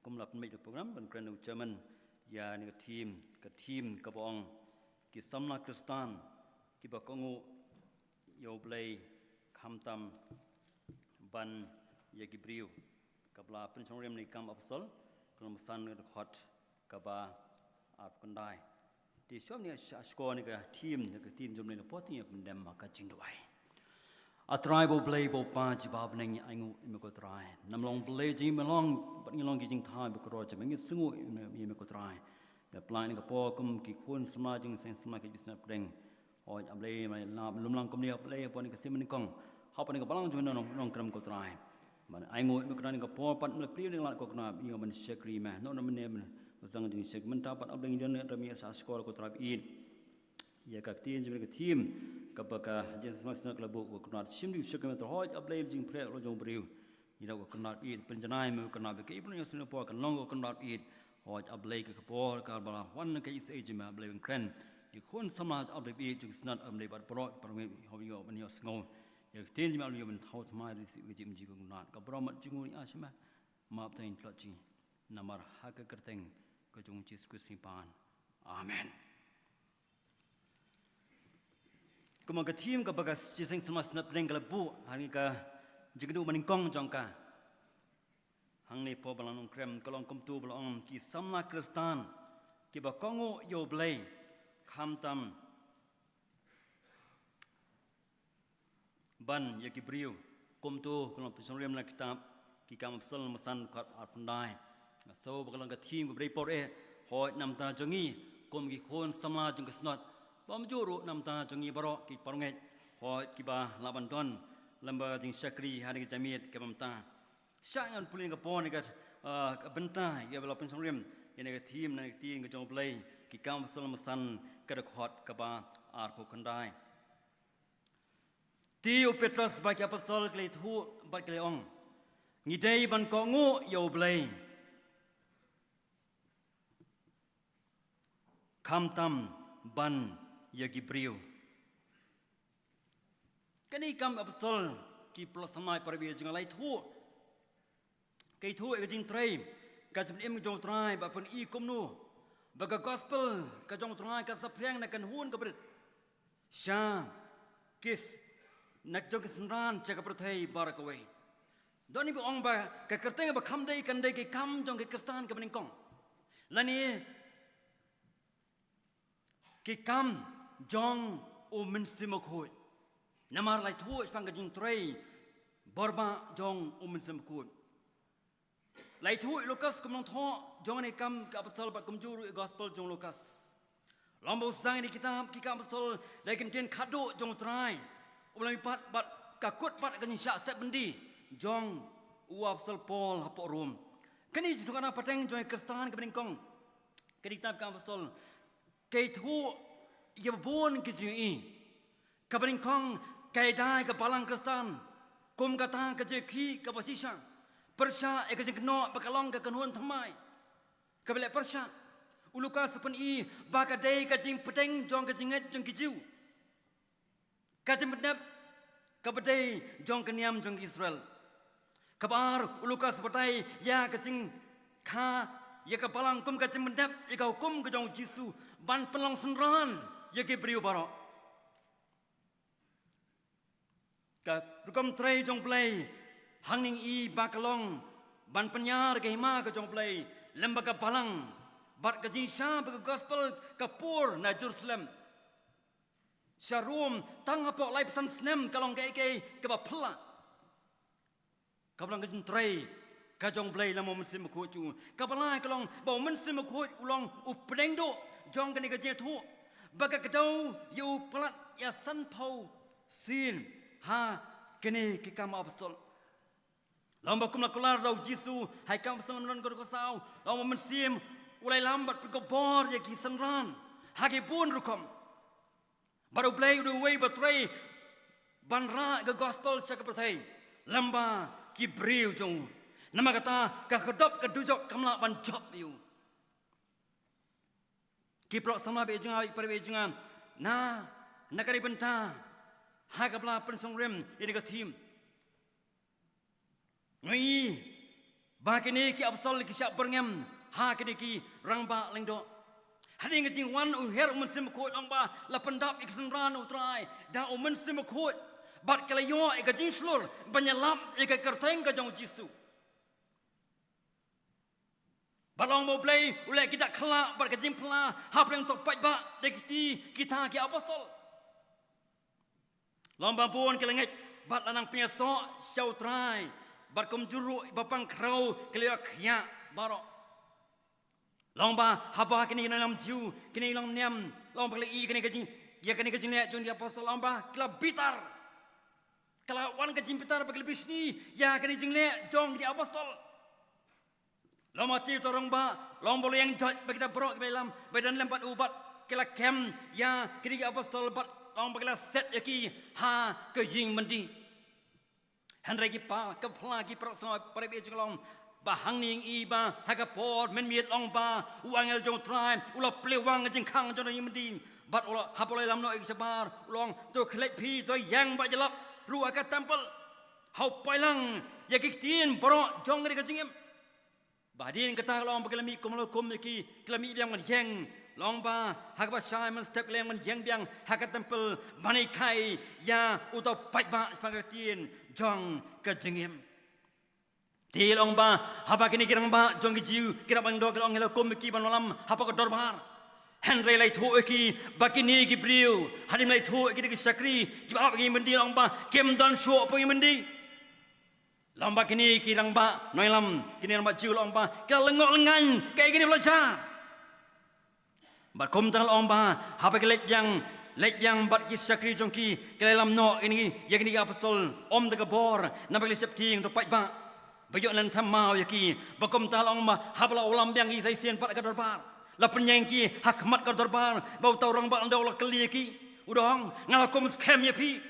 kum la pynmih ïa ka program, ban kren u chairman ïa ka theme, ka theme kaba ong, ki samla Khristan kiba kohnguh ïa U Blei khamtam ban ïa ki briew. Kaba la pynshong rim na ki Kam Apostol, ka lynnong ba san, ka dkhot kaba arphew khyndai. Te shuwa ngin ïa shah shkor ïa ka theme, ïa ka theme jong U Blei, la poi te ngin ïa pyndem ha ka jingduwai. A Trai bad U Blei bad U Kpa jong ngi ba ha bneng, ngi ainguh ïa me ko Trai. Namar U Blei jong ngi me long, bad ngi long ki jingthaw bakordor jong me, ngi sngewnguh ïa me, ïa me ko Trai. Me pynlait ïa ka por kum ki khun samla jong ngi, seng samla ka J P Synod pdeng. Hooid A Blei, me la lum lang kumne A Blei, hapoh kane ka sien banyngkong, hapoh kane ka balang jong ngi Nongkrem ko Trai. Bad ainguh ïa me ko Trai, ha kane ka por pat me la plie ïa ka lad ko Trai, ïa ban shakri ïa me. Noh na mynne, mynne ka zang jong ngi shakri, mynta pat A Blei ngi don, ngi ïa shah shkor ko Trai baieit. Ïa ka ktien jong me, ka theme kaba ka Jingseng Samla Synod ka la buh, ko Trai, shim ïa u shakri me Trai. Hooid A Blei, jingpyrshah la jong u briew. Ngi da ko Kynrad baieit, pynjanai me ko Kynrad baieit, ka ïeit bad ka ñiewsynei ha kane ka por, kan long ko Kynrad baieit. Hooid A Blei, ka por kaba la wan ka ïeit jong me A Blei, ban kren ïa ki khun samla A Blei baieit jong ka Synod A Blei, bad baroh para ngeit, hooid ïa ban ïohsngew ïa ka ktien jong me A Blei, ban thaw thymmai ruh ïa ka jingim ko Kynrad. Ka burom bad ka jingkyrkhu ngi ai sha me. Map tang ïa ki tlot jong ngi, namar ha ka kyrteng ka jong U Jisu Khrist ngi pan. Amen. Kumba ka theme kaba ka Jingseng Samla Synod pdeng ka la buh ha kane ka jingkynduh banyngkong jong ka hangne hapoh balang Nongkrem, ka long kumto ba la ong, ki samla Khristan kiba kohnguh ïa U Blei khamtam ban ïa ki briew. Kumto ka long pynshong rim na ka kitab Ki Kam Apostol lynnong ba san, dkhot arphew khyndai. Nga sngew ba ka long ka theme kaba dei por eh, hooid namar jong ngi kum ki khun samla jong ka Synod. Bamjuh ruh na bynta jong ngi baroh ki parangeit, hooid kiba lah ban don lem bad ka jingshakri ha kane ka jingmut kaba mynta. Sha ngan pule ka por ne ka, ah, ka bynta ïa ba la pynshongrim ïa kane ka theme na ka ktien ka jong U Blei, Ki Kam Apostol lynnong ba san, ka dkhot kaba arphew khyndai. Te u Petros bad ki apostol ki la ïathuh bad ki la ong, ngi dei ban kohnguh ïa U Blei, khamtam ban ïa ki briew. Kane ka Kam Apostol, ki paralok samla para bangeit jong nga, la ïathuh, ka ïathuh ïa ka jingtrei ka jingpynim jong U Trai, ba phin i kumno ba ka gospel ka jong U Trai ka saphriang na ka kynhun ka brit sha ki, na jong ki synran sha ka pyrthei baroh kawei. Don ne ba ong ba ka kyrteng ba kham dei kan dei ki kam jong ki Khristan kaba nyngkong, lane ki kam jong U Mynsiem Bakhuid. Namar la ïathuh shaphang ka jingtrei bor ba jong U Mynsiem Bakhuid. La ïathuh ïa u Lukas kum u nongthoh jong kane ka Kam ki Apostol bad kumjuh ruh ïa ka gospel jong u Lukas. La ong ba u sdang ïa kane ka kitab Ki Kam Apostol da ka kyntien khadduh jong U Trai, uba la mihpat bad ka kut pat ka jingshah set byndi jong u Apostol Paul hapoh Rom. Kane ka jingthoh khana pateng jong ki Khristan kaba nyngkong. Kane ka kitab Ki Kam Apostol ka ïathuh ïa ba bun ki jingïohi. Kaba nyngkong, ka ïada ïa ka balang Khristan kum kata ka jingïakhih kaba shisha, pyrshah ïa ka jingkynnoh ba ka long ka kynhun thymmai. Kaba leh pyrshah, u Lukas u pyni ba ka dei ka jingpdeng jong ka jingngeit jong ki Jiw, ka jingpyndep kaba dei jong ka niam jong ki Israel. Kaba ar, u Lukas u batai ïa ka jingkha ïa ka balang kum ka jingpyndep ïa ka hukum ka jong U Jisu ban pynlong synran ïa ki briew baroh. Ka rukom trei jong U Blei hangne ngi i ba ka long ban pynïar ka hima ka jong U Blei lem bad ka balang, bad ka jingshisha ba ka gospel ka pur na Jerusalem sha Rom tang hapoh laiphew san snem ka long kaei kaei kaba phylla. Kaba long ka jingtrei ka jong U Blei lem bad U Mynsiem Bakhuid jong u. Kaba lai ka long ba U Mynsiem Bakhuid u long u pdeng duh jong kane ka jingïathuh, ba ka kdew ïa u palat ïa sanphew sien ha kine ki Kam Apostol. La ong ba kum la kular da U Jisu ha ki Kam Apostol lynnong kaba saw, la ong ba U Mynsiem u la ïalam bad pynkupbor ïa ki synran ha ki bun rukom. Bad U Blei u dei uwei ba trei ban rah ka gospel sha ka pyrthei lem bad ki briew jong u. Namar kata ka khyrdop ka dujok kam lah ban jop ïa u. Ki paralok samla bangeit jong nga, para bangeit jong nga, na, na kane ka bynta ha kaba la pynshongrim ïa kane ka theme. Ngi i ba kine ki apostol ki shah byrngem ha kine ki rangbah lyngdoh. Hadien ka jingwan u her U Mynsiem Bakhuid, la ong ba la pyndap ïa ki synran U Trai da U Mynsiem Bakhuid, bad ki la ïoh ïa ka jingshlur ban ïalap ïa ka kyrteng ka jong U Jisu. Bad la ong ba U Blei u leh ki dak khyllah bad ka jingphylla hapdeng uto u paidbah da ki kti kita ki apostol. La ong ba bun ki la ngeit bad la nang pynïasoh sha U Trai, bad kumjuh ruh ba pang khrew ki la ïoh khiah baroh. La ong ba haba kine ki nongïalam Jiw, kine ki nongniam, la ong ba ki la i kane ka jing, ïa kane ka jingleh jong ki apostol, la ong ba ki la bitar. Ka la wan ka jingbitar bad ki la bishni ïa kane ka jingleh jong ki apostol. La ong ba te uto u rangbah, la ong ba u la ïeng joit bad kita baroh kiba ïalam, ba don lem bad u, bad ki la kem ïa kine ki apostol bad la ong ba ki la set ïa ki ha ka ïing myndi. Hynrei ki pa, ka pla ki paralok samla para bangeit jong nga, la ong ba hangne ngi i ba ha ka por mynmiet, la ong ba u angel jong U Trai u la plie wang ka jingkhang jong ka ïing myndi, bad u la, haba u la ïalam noh ïa ki shabar, u la ong, to khie leit phi, to ïeng bad ïalap ruh ha ka templ, ha u pailang ïa ki ktien baroh jong kane ka jingim. Bad hadien kata la ong ba ki la mih kum la hukum ïa ki, ki la mih biang ban ïeng, la ong ba ha kaba shai mynstep ki la ïeng ban ïeng biang ha ka templ ban hikai ïa uto u paidbah shaphang ka ktien jong ka jingim. Te la ong ba haba kine ki rangbah jong ki Jiw ki la wan, ki la ong, la hukum ïa ki ban wallam hapoh ka dorbar. Hynrei la ïathuh ïa ki ba kine ki briew, hadien la ïathuh ïa ki da ki shakri kiba ap ha ka ïing byndi, la ong ba kim don shuh hapoh ïing byndi. La ong ba kine ki rangbah nongïalam, kine rangbah Jiw, la ong ba ki la lyngngoh lyngngan kaei kane ba la jia. Bad kumta la ong ba haba ki leit biang Leit biang bad ki shakri jong ki, ki la ïalam noh ïa kine ki apostol, ym da ka bor, namar ki la sheptieng, to paidbah ba ïoh lynti maw ïa ki, ba kumta la ong ba haba la ïalam biang ïa ki sa shisien pat ha ka dorbar, la pynïeng ki ha khmat ka dorbar, ba uta u rangbah lyngdoh u la kylli ïa ki, u da ong, nga la kum skhem ïa phi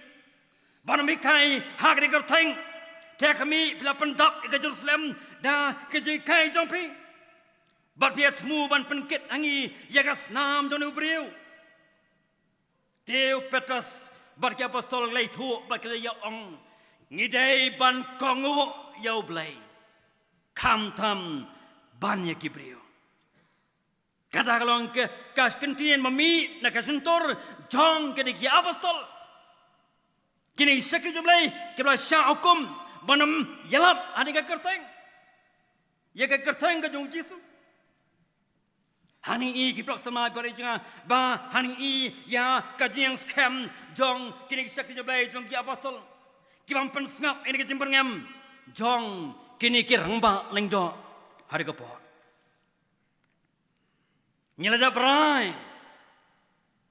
ban ym hikai ha kane ka kyrteng. Te kumne phi la pyndap ïa ka Jerusalem da ka jinghikai jong phi, bad phi ïa thmu ban pynkit ha ngi ïa ka snam jong une u briew. Te u Petros bad ki apostol ki la ïathuh bad ki la ïa ong, ngi dei ban kohnguh ïa U Blei, khamtam ban ïa ki briew. Kata ka long ka, ka kyntien ba mih na ka shyntur jong kine ki apostol. Kine ki shakri jong U Blei kiba la shah hukum ban ym ïalap ha kane ka kyrteng, ïa ka kyrteng ka jong U Jisu. Hangne i ki paralok samla bad ki para jong nga, ba hangne i ïa ka jingskhem jong kine ki shakri jong U Blei, jong ki apostol, ki bym pynsngap ïa kane ka jingpyrngem jong kine ki rangbah lyngdoh ha kane ka por. Ngi la dap rai,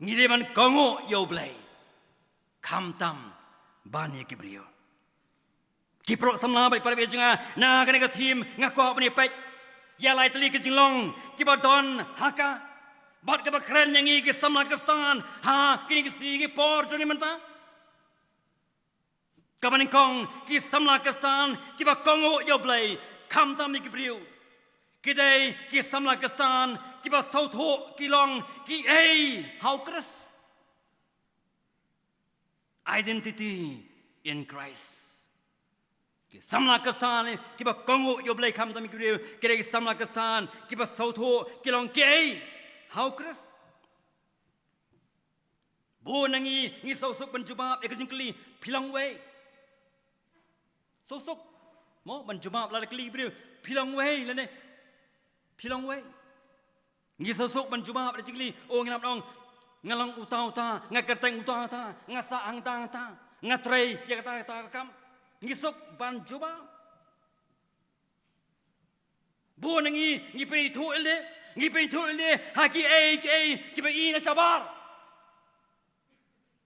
ngi dei ban kohnguh ïa U Blei, khamtam ban ïa ki briew. Ki paralok samla bad ki para bangeit jong nga, na kane ka theme nga kwah ban ïa peit ïa lai tylli ki jinglong kiba don ha ka, bad kaba kren ïa ngi ki samla Khristan ha kine ki sngi ki por jong ngi mynta. Kaba nyngkong, ki samla Khristan kiba kohnguh ïa U Blei, khamtam ïa ki briew, ki dei ki samla Khristan kiba sngewthuh ki long kiei ha U Khrist. Identity in Christ. Ki samla Khristan kiba kohnguh ïa U Blei, khamtam ïa ki briew, ki dei ki samla Khristan kiba sngewthuh ki long kiei ha U Khrist. Bun na ngi ngi sngewsuk ban jubab ïa ka jingkylli, phi long uei? Sngewsuk mo ban jubab lada kylli briew, phi long uei, lane phi long uei? Ngi sngewsuk ban jubab ïa ka jingkylli, o, ngi nang ong, nga long uta uta, nga kyrteng uta uta, nga sah hangta hangta, nga trei ïa kata kata ka kam. Ngi suk ban jubab. Bun na ngi ngi pynithuh ïalade, ngi pynithuh ïalade ha kiei kiei kiba i na shabar.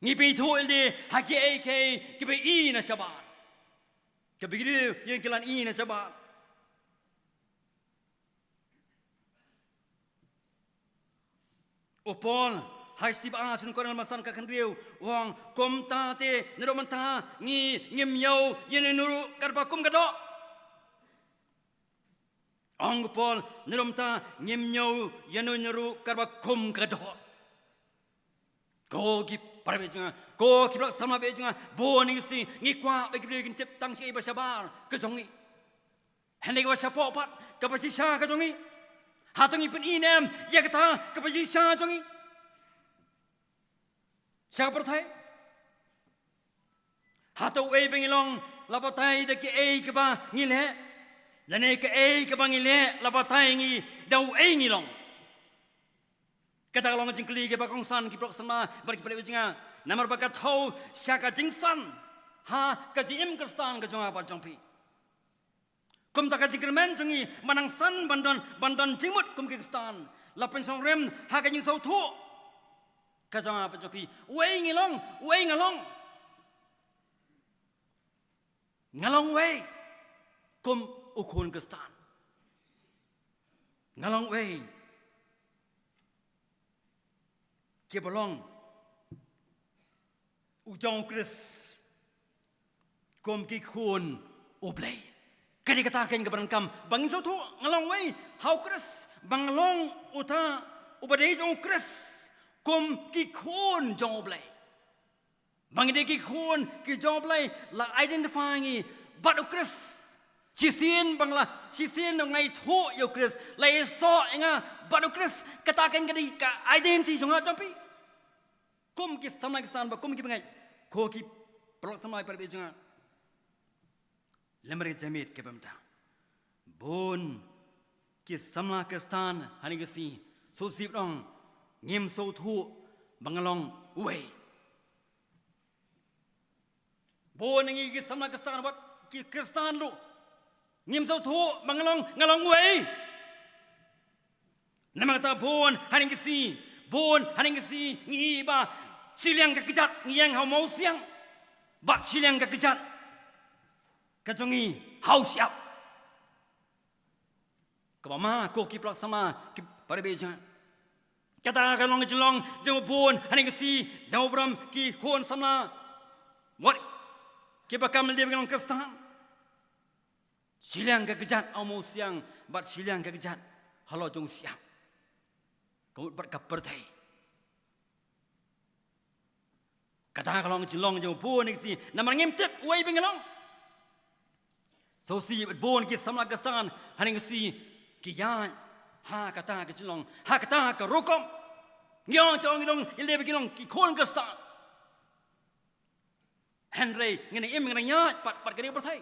Ngi pynithuh ïalade ha kiei kiei kiba i na shabar, kaba ki briew ïa ngi ki la i na shabar. U Paul ha ka shithi ba ar sha ki Korinth lyngba san, ka khathynriew, u ong, kumta te naduh mynta ngi ngim ïoh ïa uno uno ruh katba kum ka doh. Ong u Paul, naduh mynta ngim ïoh ïa uno uno ruh katba kum ka doh. Ko ki para bangeit jong nga, ko ki paralok samla bangeit jong nga, bun na ngi shi ngi kwah ba ki briew kin tip tang shaei ba shabar ka jong ngi. Hynrei kaba shapoh pat, kaba shisha ka jong ngi. Hato ngi pyni ne em ïa kata kaba shisha jong ngi sha ka pyrthei? Hato uei ba ngi long la batai da kaei kaba ngi leh, lane kaei kaba ngi leh la batai ngi da uei ngi long? Kata ka long ka jingkylli kaba kongsan, ki paralok samla bad ki para bangeit jong nga, namar ba ka thew sha ka jingsan ha ka jingim Khristan ka jong nga bad jong phi. Kumta ka jingkyrmen jong ngi ba nang san ban don, ban don jingmut kum ki Khristan, la pynshongrim ha ka jingsngewthuh ka jong nga bad jong phi, uei ngi long, uei nga long. Nga long uei kum u khun Khristan? Nga long uei? Kiba long u jong u Khrist kum ki khun U Blei. Ka dei kata kein kaba donkam ba ngin sngewthuh, nga long uei ha u Khrist? Ba nga long uta uba dei jong u Khrist kum ki khun jong U Blei. Ba ngi dei ki khun ki jong U Blei, la identify ngi bad u Khrist. Shisien ba nga la, shisien ba nga la ithuh ïa u Khrist, la ïasoh ïa nga bad u Khrist, kata kein ka dei ka identity jong nga jong phi. Kum ki samla Khristan bad kum ki bangeit, ko ki paralok samla, para bangeit jong nga. Lem bad ka jingmut kaba mynta, bun ki samla Khristan hangne ka sngi shu sngewsih ban ong, ngim sngewthuh ba nga long uei. Bun na ngi ki samla Khristan bad ki Khristan ruh ngim sngewthuh ba nga long, nga long uei. Namar kata bun hangne ka sngi, bun hangne ka sngi ngi ïohi ba Shiliang ka kjat ngi ïeng ha u mawsiang, bad shiliang ka kjat ka jong ngi ha u shyiap. Kaba ma ko ki paralok samla, ki parabangeit jong nga, kata ka long ka jinglong jong u bun hangne ka sngi, da u brum ki khun samla, wat kiba kam leh ba ki long Khristan. Shiliang ka kjat ha u mawsiang, bad shiliang ka kjat halor jong u shyiap, ka mut bad ka pyrthei. Kata ka long ka jinglong jong u bun hangne ka sngi, namar ngim tip uei ba ngi long. Sngewsih bun ki samla Khristan hangne ka sngi ki ïaid ha kata ka jinglong, ha kata ka rukom. Ngi ong to ngi long, ngi leh ba ngi long ki khun Khristan, hynrei ngi nang im, ngi nang ïaid pat, pat kane ka pyrthei.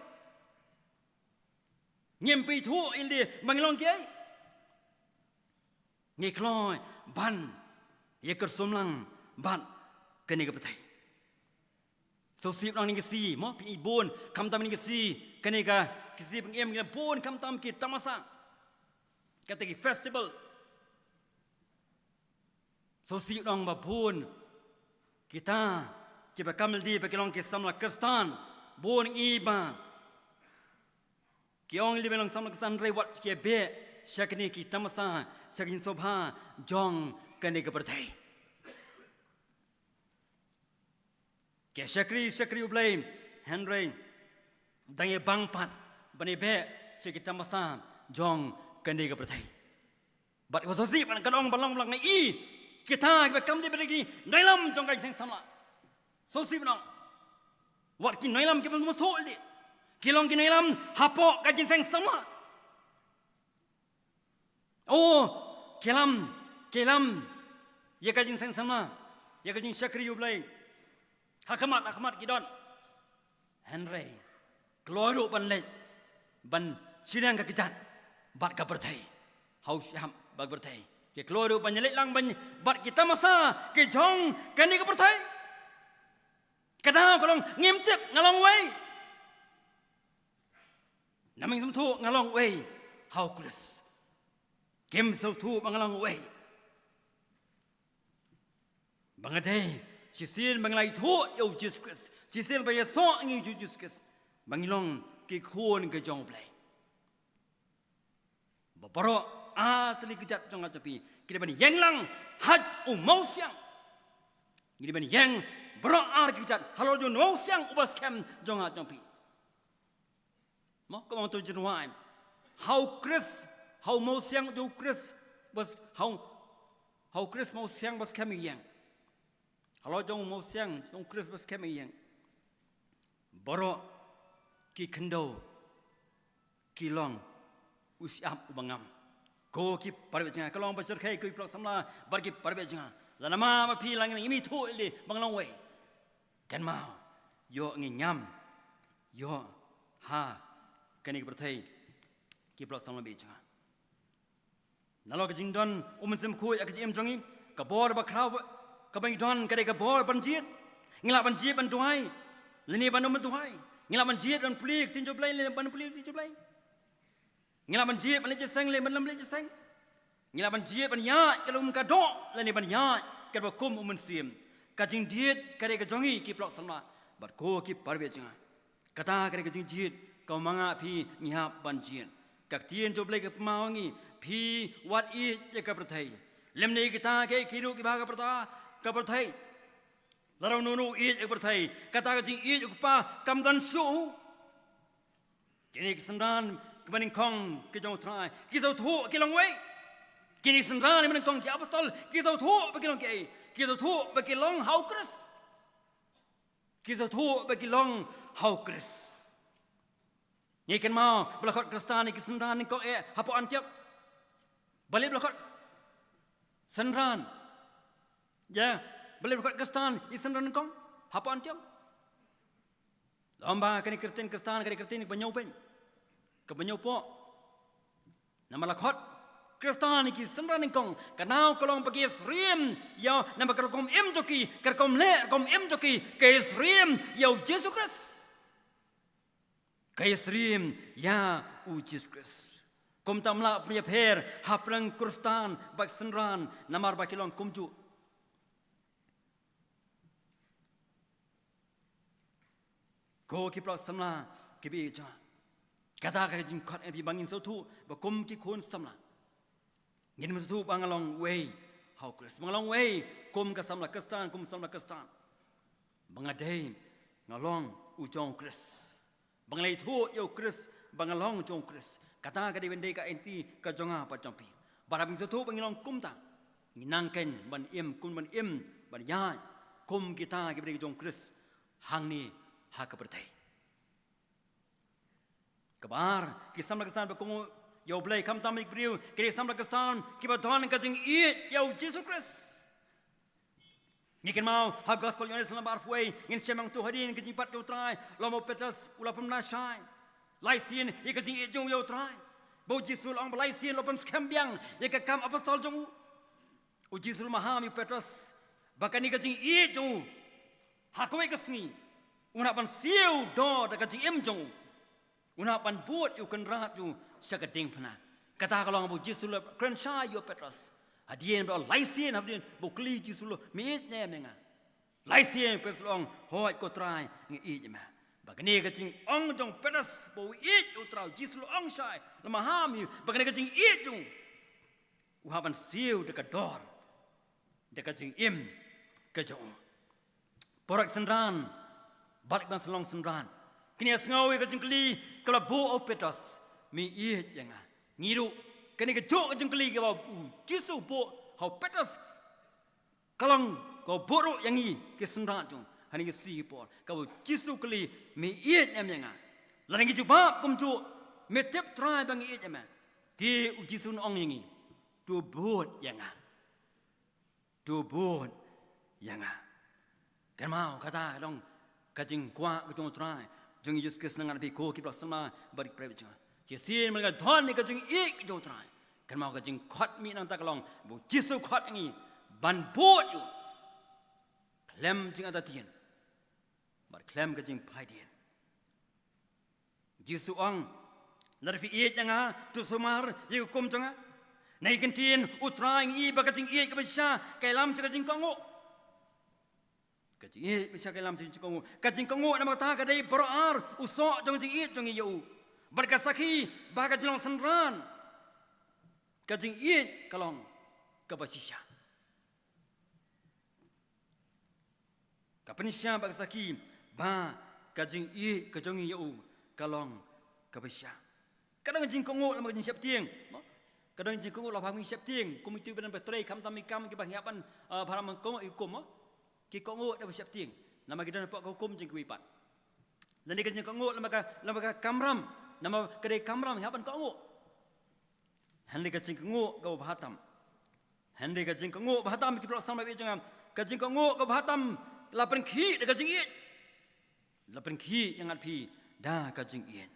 Ngim pynithuh ïalade ba ngi long kiei. Ngi kloi ban ïa kyrsum lang bad kane ka pyrthei. Sngewsih ba hangne ka sngi, mo, phi i bun khamtam hangne ka sngi, kane ka, ka sngi Pyngiam, ngi bun khamtam ki tamasa, kata ki festival. Sngewsih ba bun kita kiba kam leh ba ki long ki samla Khristan, bun ngi ba ki ong leh ba long samla Khristan, hynrei wat ki beh sha kine ki tamasa, sha ki jingsngewbha jong kane ka pyrthei. Ki shakri, shakri U Blei, hynrei dang ïa bang pat ban ïa beh sha ki tamasa jong kane ka pyrthei. Bad kaba sngewsih ban ka long, ban long, ban long, ngi i kita kiba kam dei ba dei ki nongïalam jong ka jingseng samla. Sngewsih ban long, wat ki nongïalam kiba sngewthuh ïalade, ki long ki nongïalam hapoh ka jingseng samla. Oh, ki ïalam, ki ïalam ïa ka jingseng samla, ïa ka jingshakri U Blei. Ha khmat, ha khmat ki don. Hynrei kloi ruh ban leit ban shiliang ka kjat bad ka pyrthei, ha u shyiap bad ka pyrthei. Ki kloi ruh ban ïaleit lang ban, bad ki tamasa ki jong kane ka pyrthei. Kata ka long, ngim tip nga long uei. Namar ngim sngewthuh nga long uei ha u Khrist. Kim sngewthuh ba nga long uei. Ba nga dei, shisien ba ngi la ithuh ïa u Jisu Khrist, shisien ba ïasoh ngi ïa u Jisu Khrist, ba ngi long ki khun ka jong U Blei. Ba baroh ar tylli ki kjat jong nga jong phi ki dei ban ïeng lang ha u mawsiang. Ngi dei ban ïeng baroh ar ki kjat halor jong u mawsiang uba skhem jong nga jong phi. Mo, kumba to jingrwai, ha u Khrist, ha u mawsiang jong u Khrist, bas, ha u, ha u Khrist mawsiang ba skhem ïeng. Halor jong u mawsiang jong u Khrist ba skhem ïeng, baroh ki khyndew ki long u shyiap uba ngam. Ko ki parabangeit jong nga, ka long ba shyrkhei ko ki paralok samla bad ki parabangeit jong nga. Lada ma ba phi la ngim ithuh ïalade ba nga long uei, kynmaw, ïoh ngi ngam, ïoh ha kane ka pyrthei, ki paralok samla bangeit jong nga. Nalor ka jingdon u Mynsiem Bakhuid ha ka jingim jong ngi, ka bor bakhraw kaba ngi don ka dei ka bor ban jied. Ngi lah ban jied ban duwai lane ban ym duwai. Ngi lah ban jied ban pule ktien jong U Blei lane ban pule ktien jong U Blei. Ngi lah ban jied ban leit jingïaseng lane ban ym leit jingïaseng. Ngi lah ban jied ban ïaid ka lum ka doh lane ban ïaid kaba kum u Mynsiem. Ka jingjied ka dei ka jong ngi ki paralok samla bad ko ki parabangeit jong nga. Kata ka dei ka jingjied kaba ma nga phi ngi hap ban jied. Ka ktien jong U Blei ka pynpaw ngi, phi wat ïeit ïa ka pyrthei, lymne kita kiei kiei ruh kiba ha ka pyrta, ka pyrthei. Lada uno uno u ïeit ïa ka pyrthei, kata ka jingïeit ïa u Kpa kam don shuh. Kine ki synran kiba nyngkong ki jong U Trai ki sngewthuh ki long uei. Kine ki synran kiba nyngkong ki apostol ki sngewthuh ba ki long kiei, ki sngewthuh ba ki long ha u Khrist. Ki sngewthuh ba ki long ha u Khrist. Ngi kynmaw ba la khot Khristan ïa ki synran nyngkong eh hapoh Antiok. Balei ba la khot synran? Ïa, balei ba la khot Khristan ïa ki synran nyngkong hapoh Antiok? Lymba kane ka ktien Khristan ka dei ka ktien kaba ñiewbeiñ, kaba ñiewpoh. Namar la khot Khristan ïa ki synran nyngkong, ka daw ka long ba ki ïasyriem ïa, namar ka rukom im jong ki, ka rukom leh rukom im jong ki, ka ïasyriem ïa u Jisu Khrist. Ka ïasyriem ïa u Jisu Khrist. Kumta ym lah ban ïapher hapdeng Khristan bad synran namar ba ki long kumjuh. Ko ki paralok samla kiba ïeit jong nga, kata ka jingkhot ïa phi ba ngin sngewthuh ba kum ki khun samla ngin sngewthuh ba nga long uwei ha u Khrist, ba nga long uwei kum ka samla Khristan, kum samla Khristan, ba nga dei, nga long u jong u Khrist, ba nga la ïathuh ïa u Khrist ba nga long u jong u Khrist. Kata ka dei ban dei ka identity ka jong nga bad jong phi. Bad haba ngin sngewthuh ba ngin long kumta, ngin nang khein ban im, kum ban im, ban ïaid kum kita kiba dei ki jong u Khrist hangne ha ka pyrthei. Kaba ar, ki samla Khristan ba kohnguh ïa U Blei, khamtam ïa ki briew, ki dei samla Khristan kiba don ka jingïeit ïa u Jisu Khrist. Ngi kynmaw ha gospel Ïoannis lynnong ba arphew wei, ngin shem hangto hadien ka jingbat jong u Trai, lada u Petros u la pynbna shai lai sien ïa ka jingïeit jong u ïa u Trai, ba u Jisu u la ong ba lai sien u la pynskhem biang ïa ka kam apostol jong u. U Jisu u la maham ïa u Petros ba kane ka jingïeit jong u, ha kawei ka sngi un hap ban siew dor da ka jingim jong u, un hap ban bud ïa u Kynrad jong u sha ka diengphna. Kata ka long ba u Jisu u la kren shai ïa u Petros. Hadien ba la lai sien, hadien ba u kylli u Jisu, me ïeit ne em ïa nga? Lai sien u Petros u la ong, hooid ko Trai, nga ïeit ïa me. Ba kane ka jingong jong u Petros ba u ïeit ïa u Trai, u Jisu u la ong shai, u la maham ïa u ba kane ka jingïeit jong u, u hap ban siew da ka dor, da ka jingim ka jong u. Para synran bad ki nongsynran, kine ki sngew ïa ka jingkylli ka la buh ha u Petros, me ïeit ïa nga? Ngi ruh, kane kajuh ka jingkylli kaba u Jisu u buh ha u Petros ka long kaba buh ruh ïa ngi ki synran jong u ha kine ki sngi ki por, kaba u Jisu u kylli, me ïeit ne em ïa nga? Lada ngi jubab kumjuh, me tip Trai ba nga ïeit ïa me, te u Jisu un ong ïa ngi, to bud ïa nga. To bud ïa nga. Kynmaw, kata ka long ka jingkwah ka jong u Trai jong ngi Jisu Khrist, na nga na phi ko ki paralok samla bad ki para bangeit jong nga. Shisien mynta ngi don ïa ka jingïeit ka jong u Trai, kynmaw ka jingkhot mih nangta ka long ba u Jisu u khot ïa ngi ban bud ïa u khlem jingartatien bad khlem ka jingphaidien. Jisu u ong, lada phi ïeit ïa nga, to sumar ïa ka hukum jong nga. Na ki kyntien u Trai ngi i ba ka jingïeit kaba shisha ka ïalam sha ka jingkohnguh. Ka jingïeit kaba shisha ka ïalam sha ka jingkohnguh. Ka jingkohnguh namar kata ka dei baroh ar u soh jong ka jingïeit jong ngi ïa u. Bad ka sakhi ba ka jinglong synran, ka jingïeit ka long kaba shisha. Ka pynshisha bad ka sakhi ba ka jingïeit ka jong ngi ïa u ka long kaba shisha. Ka don ka jingkohnguh lem bad ka jingsheptieng, mo? Ka don ka jingkohnguh lem bad ka jingsheptieng, kum itu ba don ba trei khamtam ki kam kiba ngi hap ban, ah, ba hap ban kohnguh ïa u hukum, mo? Ki kohnguh da ba sheptieng namar ki don hapoh ka hukum jong kiwei pat. Lane ka jingkohnguh lem bad ka, lem bad ka kamram, namar ka dei kamram ngi hap ban kohnguh. Hynrei ka jingkohnguh kaba bha tam. Hynrei ka jingkohnguh ba bha tam ki paralok samla bangeit jong nga. Ka jingkohnguh kaba bha tam la pynkhih da ka jingïeit. La pynkhih ïa nga bad phi da ka jingïeit.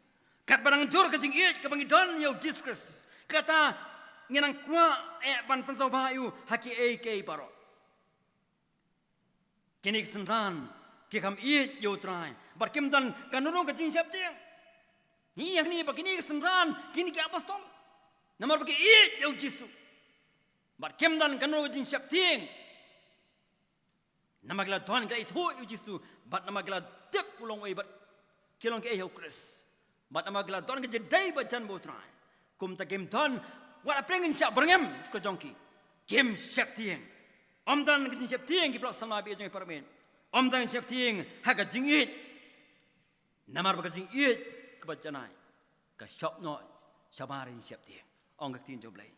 Katba dang jur ka jingïeit kaba ngi don ïa u Jisu Khrist, kata ngi nang kwah eh ban pynsngewbha ïa u ha kiei kiei baroh. Kine ki synran ki kham ïeit ïa u Trai bad kim don kano kano ka jingsheptieng. Ngi ïa kine ba kine ki synran kine ki apostol namar ba ki ïeit ïa u Jisu bad kim don kano kano ka jingsheptieng. Namar ki la don ka ithuh ïa u Jisu bad namar ki la tip u long uei bad ki long kiei ha u Khrist. Bad namar ki la don ka jingdei ba jan bad u Trai, kumta kim don wat la pyrshah byrngem ka jong ki. Kim sheptieng. Ym don ka jingsheptieng ki paralok samla bangeit jong ngi para bangeit. Ym don ka jingsheptieng ha ka jingïeit. Namar ba ka jingïeit kaba janai ka shop noh shabar jingsheptieng. Ong ka ktien jong u Blei.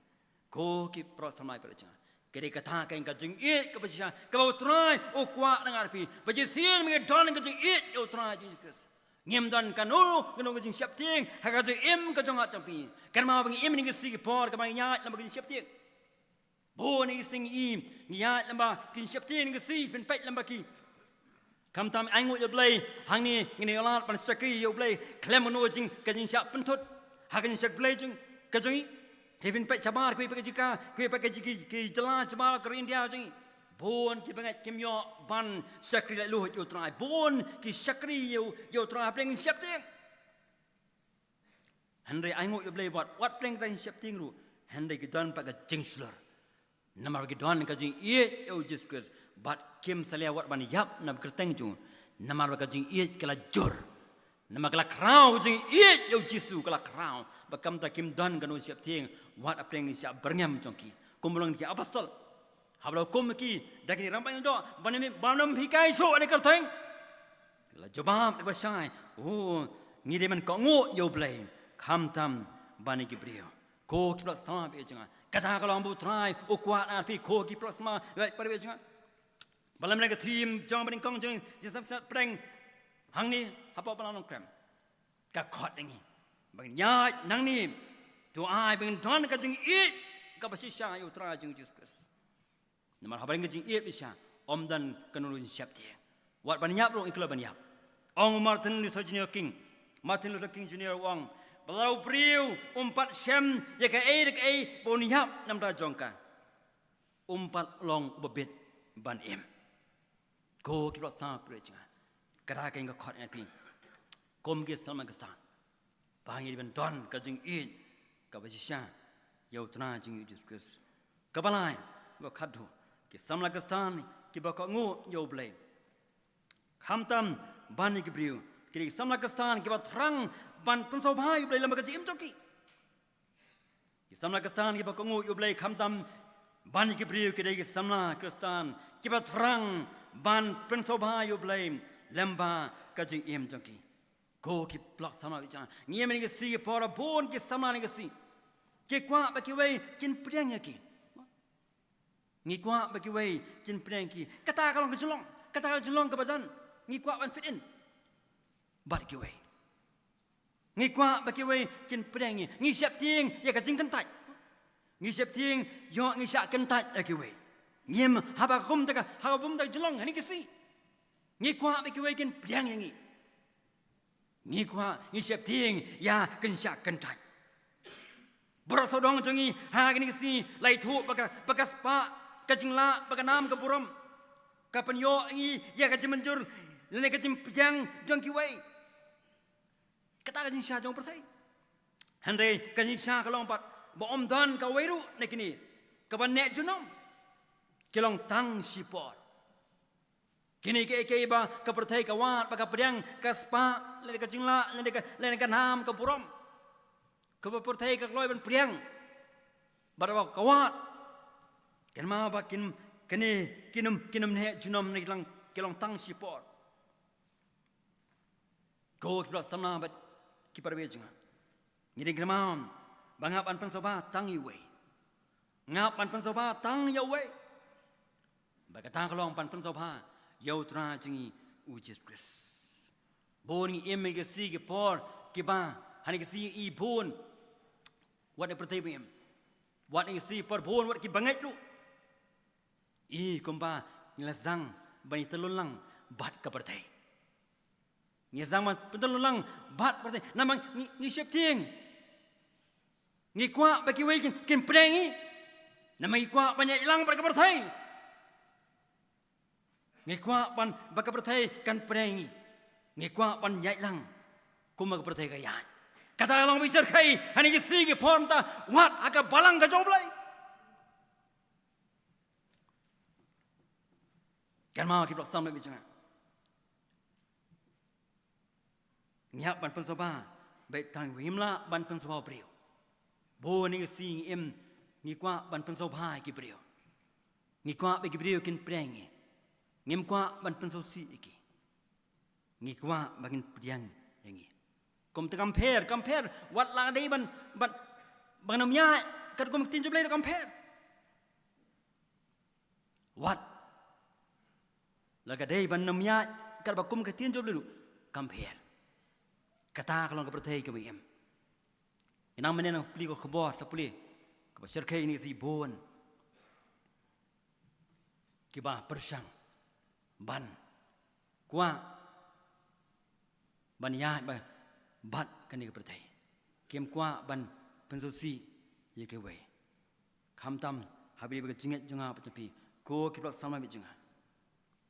Ko ki paralok samla bangeit jong nga, ka dei kata ka jingïeit kaba shisha kaba u Trai u kwah na nga na phi. Ba shisien ba ngi don ka jingïeit ïa u Trai Jisu Khrist, ngim don kano kano ka jingsheptieng ha ka jingim ka jong nga jong phi. Kynmaw ba ngi im ha kine ki sngi ki por kaba ngi ïaid lem bad ka jingsheptieng. Bun na ki sngi ngi ïaid lem bad ka jingsheptieng, na ki sngi phin peit lem bad ki. Khamtam ai nguh ïa u Blei, hangne ngin ïoh lad ban shakri ïa u Blei khlem kano ka jing, ka jingshah pynthut ha ka jingshakri Blei jong ka jong ngi. Te phin peit shabar kiwei pat ki jaka, kiwei pat ki, ki, ki jylla shabar ka ri India jong ngi. Bun ki bangeit kim ïoh ban shakri laitluid ïa u Trai. Bun ki shakri ïa u, ïa u Trai hapdeng ka jingsheptieng. Hynrei ai nguh ïa u Blei, wat, wat pdeng ka jingsheptieng ruh, hynrei ki don pat ka jingshlur. Namar ki don ka jingïeit ïa u Jisu Khrist bad kim salia wat ban ïap na ka kyrteng jong u. Namar ka jingïeit ka la jur. Namar ka la khraw jingïeit ïa u Jisu, ka la khraw. Bad kumta kim don kano sheptieng wat hapdeng ka jingshah byrngem jong ki. Kum ba long ki apostol. Haba la hukum ki da ki rangbah doh, ban ym, ban ym hikai shuh ïa ka kyrteng. La jubab ïa ki bashai, "O, ngi dei ban kohnguh ïa U Blei, khamtam ban ïa ki briew." Ko ki paralok samla baieit jong nga. Kata ka long ba U Trai u kwah na phi, ko ki paralok samla baieit jong nga. Ba la mynta ka theme jong ba nyngkong jong jingïaseng pdeng hangne hapoh Balang Nongkrem. Ka khot ïa ngi ba ngin ïaid nangne, to ai ba ngin don ka jingïeit kaba shisha ïa U Trai jong ngi Jisu Khrist. Namar haba don ka jingïeit shisha, ym don kano kano jingsheptieng. Wat ban ïap ruh ngi kloi ban ïap. Ong u Martin Luther Junior King, Martin Luther King Junior u ong, ba lada u briew um pat shem ïa kaei re kaei ba un ïap na bynta jong ka, um pat long uba bit ban im. Ko ki paralok samla baieit jong nga. Kata ka ïa ka khot ïa phi. Kum ki samla Khristan, ba ngi dei ban don ka jingïeit kaba shisha ïa U Trai jong ngi Jisu Khrist. Kaba lai, kaba khatduh, ki samla Khristan kiba kohnguh ïa U Blei, khamtam ban ïa ki briew, ki dei ki samla Khristan kiba thrang ban pynsngewbha ïa U Blei lem bad ka jingim jong ki. Ki samla Khristan kiba kohnguh ïa U Blei, khamtam ban ïa ki briew, ki dei ki samla Khristan kiba thrang ban pynsngewbha ïa U Blei lem bad ka jingim jong ki. Ko ki paralok samla baieit jong nga, ngi ïa mynta ka sngi ki por, bun ki samla mynta ka sngi ki kwah ba kiwei kin pdiang ïa ki. Ngi kwah ba kiwei kin pdiang ïa ki. Kata ka long ka jinglong, kata ka jinglong kaba don. Ngi kwah ban fit in bad kiwei. Ngi kwah ba kiwei kin pdiang ïa ngi. Ngi sheptieng ïa ka jingkyntait. Ngi sheptieng ïoh ngi shah kyntait ïa kiwei. Ngim, haba kumta ka, haba kumta ka jinglong hangne ka sngi, ngi kwah ba kiwei kin pdiang ïa ngi. Ngi kwah, ngi sheptieng ïa ka jingshah kyntait. Baroh sawdong jong ngi ha kane ka sngi la ithuh ba ka, ba ka spah ka jinglah, ba ka nam ka burom, ka pynïoh ïa ngi ïa ka jingmynjur lane ka jingpdiang jong kiwei. Kata ka jingshisha jong pyrthei. Hynrei ka jingshisha ka long pat ba ym don kawei ruh na kine kiban neh junom. Ki long tang shipor. Kine kiei kiei ba ka pyrthei ka wad, ba ka pdiang, ka spah, lane ka jinglah, lane ka, lane ka nam ka burom, kaba pyrthei ka kloi ban pdiang bad ba ka wad, kynmaw ba kin, kine kin ym, kin ym neh junom, ne ki long, ki long tang shipor. Ko ki paralok samla bad ki para baieit jong nga, ngi dang kynmaw ba ngap ban pynsngewbha tang ïa uwei. Ngap ban pynsngewbha tang ïa uwei. Bad kata ka long ban pynsngewbha ïa U Trai jong ngi U Jisu Khrist. Bun ngi im ha kine ki sngi ki por kiba, ha kine ki sngi i bun wat na pyrthei ba im. Wat na kine ki sngi por bun wat kiba ngeit ruh. I kumba ngi la sdang ban ïatylli lang bad ka pyrthei. Ngi sdang ban pyntyllun lang bad ka pyrthei. Namar ngi, ngi sheptieng. Ngi kwah ba kiwei kin, kin pdiang ïa ngi. Namar ngi kwah ban ïaid lang bad ka pyrthei. Ngi kwah ban, ba ka pyrthei kan pdiang ïa ngi. Ngi kwah ban ïaid lang kumba ka pyrthei ka ïaid. Kata ka long ba ngi shyrkhei ha kine ki sngi ki por mynta, wat ha ka balang ka jong U Blei. Kynmaw ki paralok samla baieit jong nga. Ngi hap ban pynsngewbha beit tang uwei, ngim lah ban pynsngewbha u briew. Bun ngi sngew ngi im, ngi kwah ban pynsngewbha ïa ki briew. Ngi kwah ba ki briew kin pdiang ïa ngi. Ngim kwah ban pynsngewsih ïa ki. Ngi kwah ba kin pdiang ïa ngi. Kumta kam pher, kam pher, wat la ka dei ban, ban, ban ym ïaid katkum ka ktien jong U Blei ruh kam pher. Wat la ka dei ban ym ïaid katba kum ka ktien jong U Blei ruh kam pher. Kata ka long ka pyrthei kaba ngi im. Ngi nang mynne nang plie ka khubor sa pule kaba shyrkhei, ngi sngew bun kiba pyrshang ban kwah ban ïaid bad kane ka pyrthei. Kim kwah ban pynsngewsih ïa kiwei. Khamtam ha ba ïadei bad ka jingngeit jong nga bad jong phi, ko ki paralok samla baieit jong nga.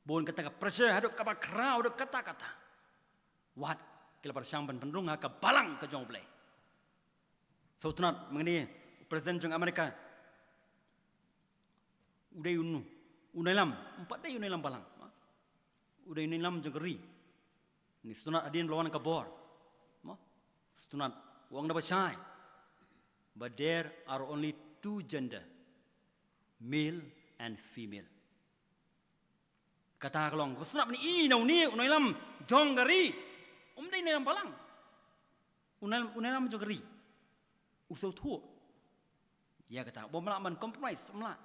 Bun kata ka pressure haduh kaba khraw, haduh katta katta. Wat ki la pyrshang ban pynrung ha ka balang ka jong U Blei. Sngewtynnat mynne u President jong Amerika u dei u, u nongïalam, um pat dei u nongïalam balang. U dei u nongïalam jong ka ri. Ngi sngewtynnat hadien ba la wan ka bor, Sngewtynnat, u ong da ba shai. But there are only two gender, male and female. Kata ka long, sngewtynnat ban i na une u nongïalam jong ka ri. Um dei nongïalam balang. U nongïalam, u nongïalam jong ka ri. U sngewthuh ïa kata, bym lah ban compromise, bym lah.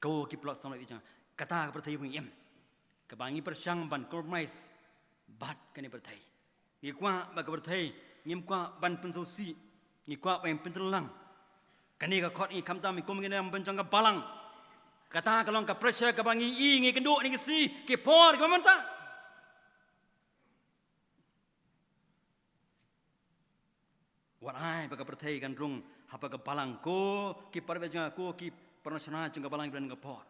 Ko ki paralok samla, kata ka pyrthei ba ngi im, kaba ngi pyrshang ban compromise bad kane ka pyrthei. Ngi kwah ba ka pyrthei, ngim kwah ban pynsngewsih, ngi kwah ban pyntyllong. Kane ka khot ngi khamtam kum ki nongïalam jong ka balang. Kata ka long ka pressure kaba ngi i, ngi kynduh, ngi kisi, ki por kiba mynta. Wat ai ba ka pyrthei kan rung hapoh ka balang, ko ki para bangeit jong nga, ko ki para nongshna jong ka balang ba don ha ka por.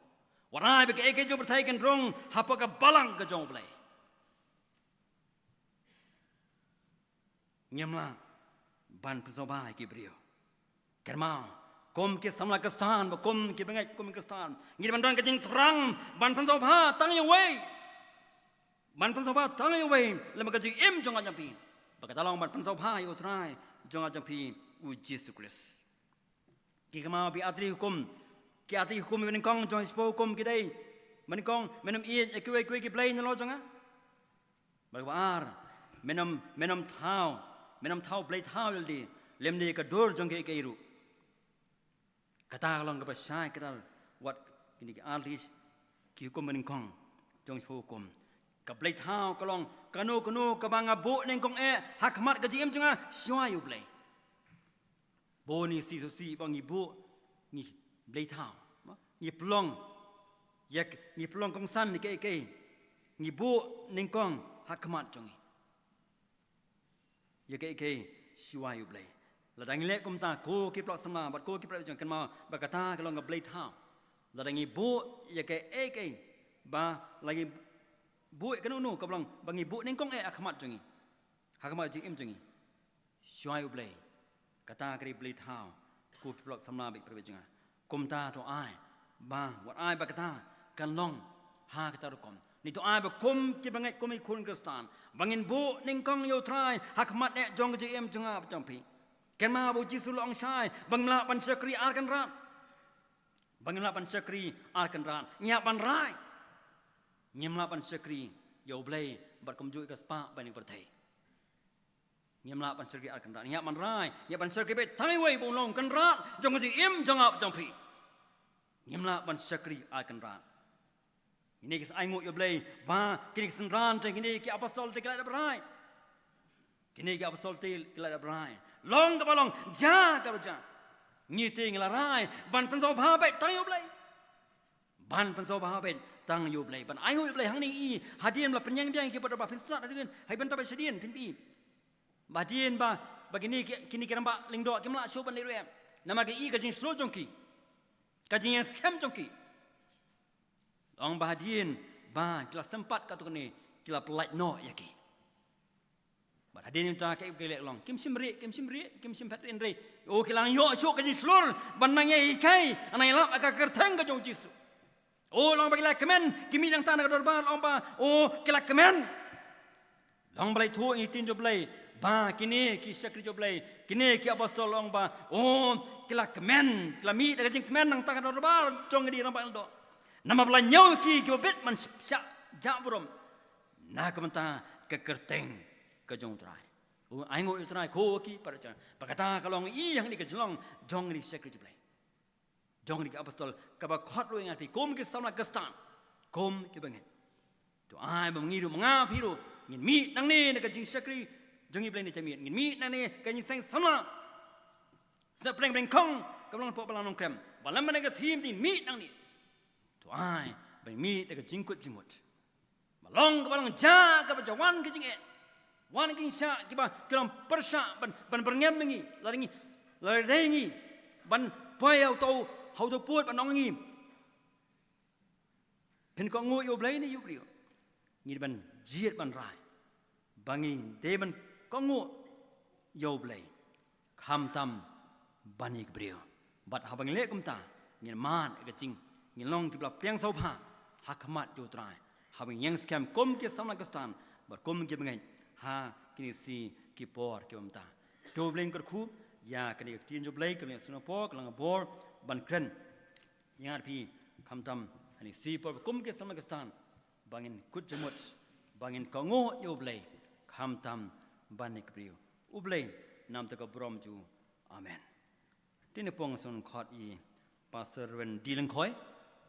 Wat ai ba kaei kaei jong ka pyrthei kan rung hapoh ka balang ka jong U Blei. Ngim lah ban pynsngewbha ïa ki briew. Kynmaw, kum ki samla Khristan, ba kum ki bangeit, kum ki Khristan, ngi dei ban don ka jingthrang ban pynsngewbha tang ïa uwei. Ban pynsngewbha tang ïa uwei lem bad ka jingim jong nga jong phi. Ba kata long ban pynsngewbha ïa U Trai jong nga jong phi, U Jisu Khrist. Ki kynmaw ba ki artylli hukum, ki artylli hukum ba nyngkong jong shiphew hukum ki dei: Ba nyngkong, men ym ïeit ïa kiwei kiwei ki blei nalor jong nga. Bad kaba ar, men ym, men ym thaw, men ym thaw blei thaw ïalade, lymne ka dur jong kiei kiei ruh. Kata ka long kaba shai kata, wat kine ki artylli ki hukum ba nyngkong jong shiphew hukum. Ka blei thaw ka long kano kano kaba nga buh nyngkong eh ha khmat ka jingim jong nga shuwa ïa U Blei. Bun ngi sngewsih ba ngi buh, ngi blei thaw, ngi pynlong ïa, ngi pynlong kongsan ïa kiei kiei, ngi buh nyngkong ha khmat jong ngi ïa kiei kiei shuwa ïa U Blei. Lada ngi leh kumta, ko ki paralok samla bad ko ki para bangeit jong nga, kynmaw ba kata ka long ka blei thaw. Lada ngi buh ïa kiei kiei ba la ngi buh, kano kano kaba long ba ngi buh nyngkong eh ha khmat jong ngi, ha khmat jingim jong ngi shuwa ïa U Blei, kata ka dei blei thaw, ko ki paralok samla bad ki para bangeit jong nga. Kumta to ai ba, wat ai ba kata kan long ha kata ka rukom. Ngi to ai ba kum ki bangeit, kum ki khun Khristan, ba ngin buh nyngkong ïa U Trai ha khmat eh jong ka jingim jong nga bad jong phi. Kynmaw ba U Jisu u la ong shai ba ngim lah ban shakri ar kynrad. Ba ngim lah ban shakri ar kynrad. Ngi hap ban rai. Ngim lah ban shakri ïa U Blei bad kumjuh ïa ka spah bad ïa ka pyrthei. Ngim lah ban shakri ar kynrad. Ngi hap ban rai, ngi hap ban shakri beit tang ïa uwei ba u long u kynrad jong ka jingim jong nga bad jong phi. Ngim lah ban shakri ar kynrad. Kine ki sa ainguh ïa U Blei ba kine ki synran te, kine ki apostol te ki la dep rai. Kine ki apostol te ki la dep rai. Long kaba long, jia kaba jia, ngi te ngi la rai ban pynsngewbha beit tang ïa U Blei. Ban pynsngewbha beit tang ïa U Blei, ban ainguh ïa U Blei. Hangne i hadien ba la pynïeng biang ïa ki bad ba phin sngewtynnat hadien, ha ki bynta ba shadien phin ïohi ba hadien ba, ba kine ki, kine ki rangbah lyngdoh kim lah shuh ban leit ruh em, namar ki i ka jingshlur jong ki, ka jingïeng skhem jong ki. Long ba hadien ba ki la sympat katto katne, ki la pyllait noh ïa ki. Bad hadien ynda ka ïa ka leh long, kim shym rieh, kim shym rieh, kim shym phet rieh hynrei, o, ki la nang ïoh shuh ka jingshlur ban nang ïa hikai, nang ïalap ha ka kyrteng ka jong U Jisu. O, long ba ki la kmen, ki mih nangta na ka dorbar, long ba, o, ki la kmen. Long ba la ïathuh ïa ka ktien jong U Blei ba kine ki shakri jong U Blei, kine ki apostol, long ba, o, ki la kmen, ki la mih da ka jingkmen nangta ka dorbar jong kine ki rangbah lyngdoh. Namar ba la ñiew ïa ki kiba bit ban shah jah burom na ka bynta ka kyrteng ka jong U Trai. O, ainguh ïa U Trai ko ki para jong nga. Ba kata ka long i hangne ka jinglong jong kine ki shakri jong U Blei, jong kine ki apostol, kaba khot ruh ïa ngi kum ki samla Khristan, kum ki bangeit. To ai ba ngi ruh, ma nga phi ruh, ngin mih nangne na ka jingshakri jong ngi, Blei ne jamiet, ngin mih nangne ka jingseng samla. Sa pyrshang bring kong kaba long hapoh Balang Nongkrem, ba lem bad ka theme, ngin mih nangne. To ai ba ngin mih da ka jingkut jingmut. Ba long kaba long, jia kaba jia, wan ka jingeh, wan ka jingshah, kiba ki long pyrshah ban, ban byrngem ïa ngi, lada ngi, lada dei ngi ban poi ha uto, ha uto pud ban ong ïa ngi, phin kohnguh ïa U Blei ne ïa u briew. Ngi dei ban jied ban rai ba ngi dei ban kohnguh ïa U Blei, khamtam ban ïa ki briew. Bad haba ngi leh kumta, ngin mad ïa ka jing, ngin long kiba la pdiang sngewbha ha khmat jong U Trai, haba ngi ïeng skhem kum ki samla Khristan bad kum ki bangeit ha kine shi ki por ki bamta. To Blei kyrkhu ïa kane ka ktien jong Blei ka ïa sngewbha ka lang bor ban kren ïa phi khamtam ha kine shi por kum ki samla Khristan ba ngin kut jingmut ba ngin kohnguh ïa U Blei khamtam ban ïa ki briew. U Blei nam te ka burom ju. Amen. Te ne pong son khot i Pastor Reverend D Lyngkhoi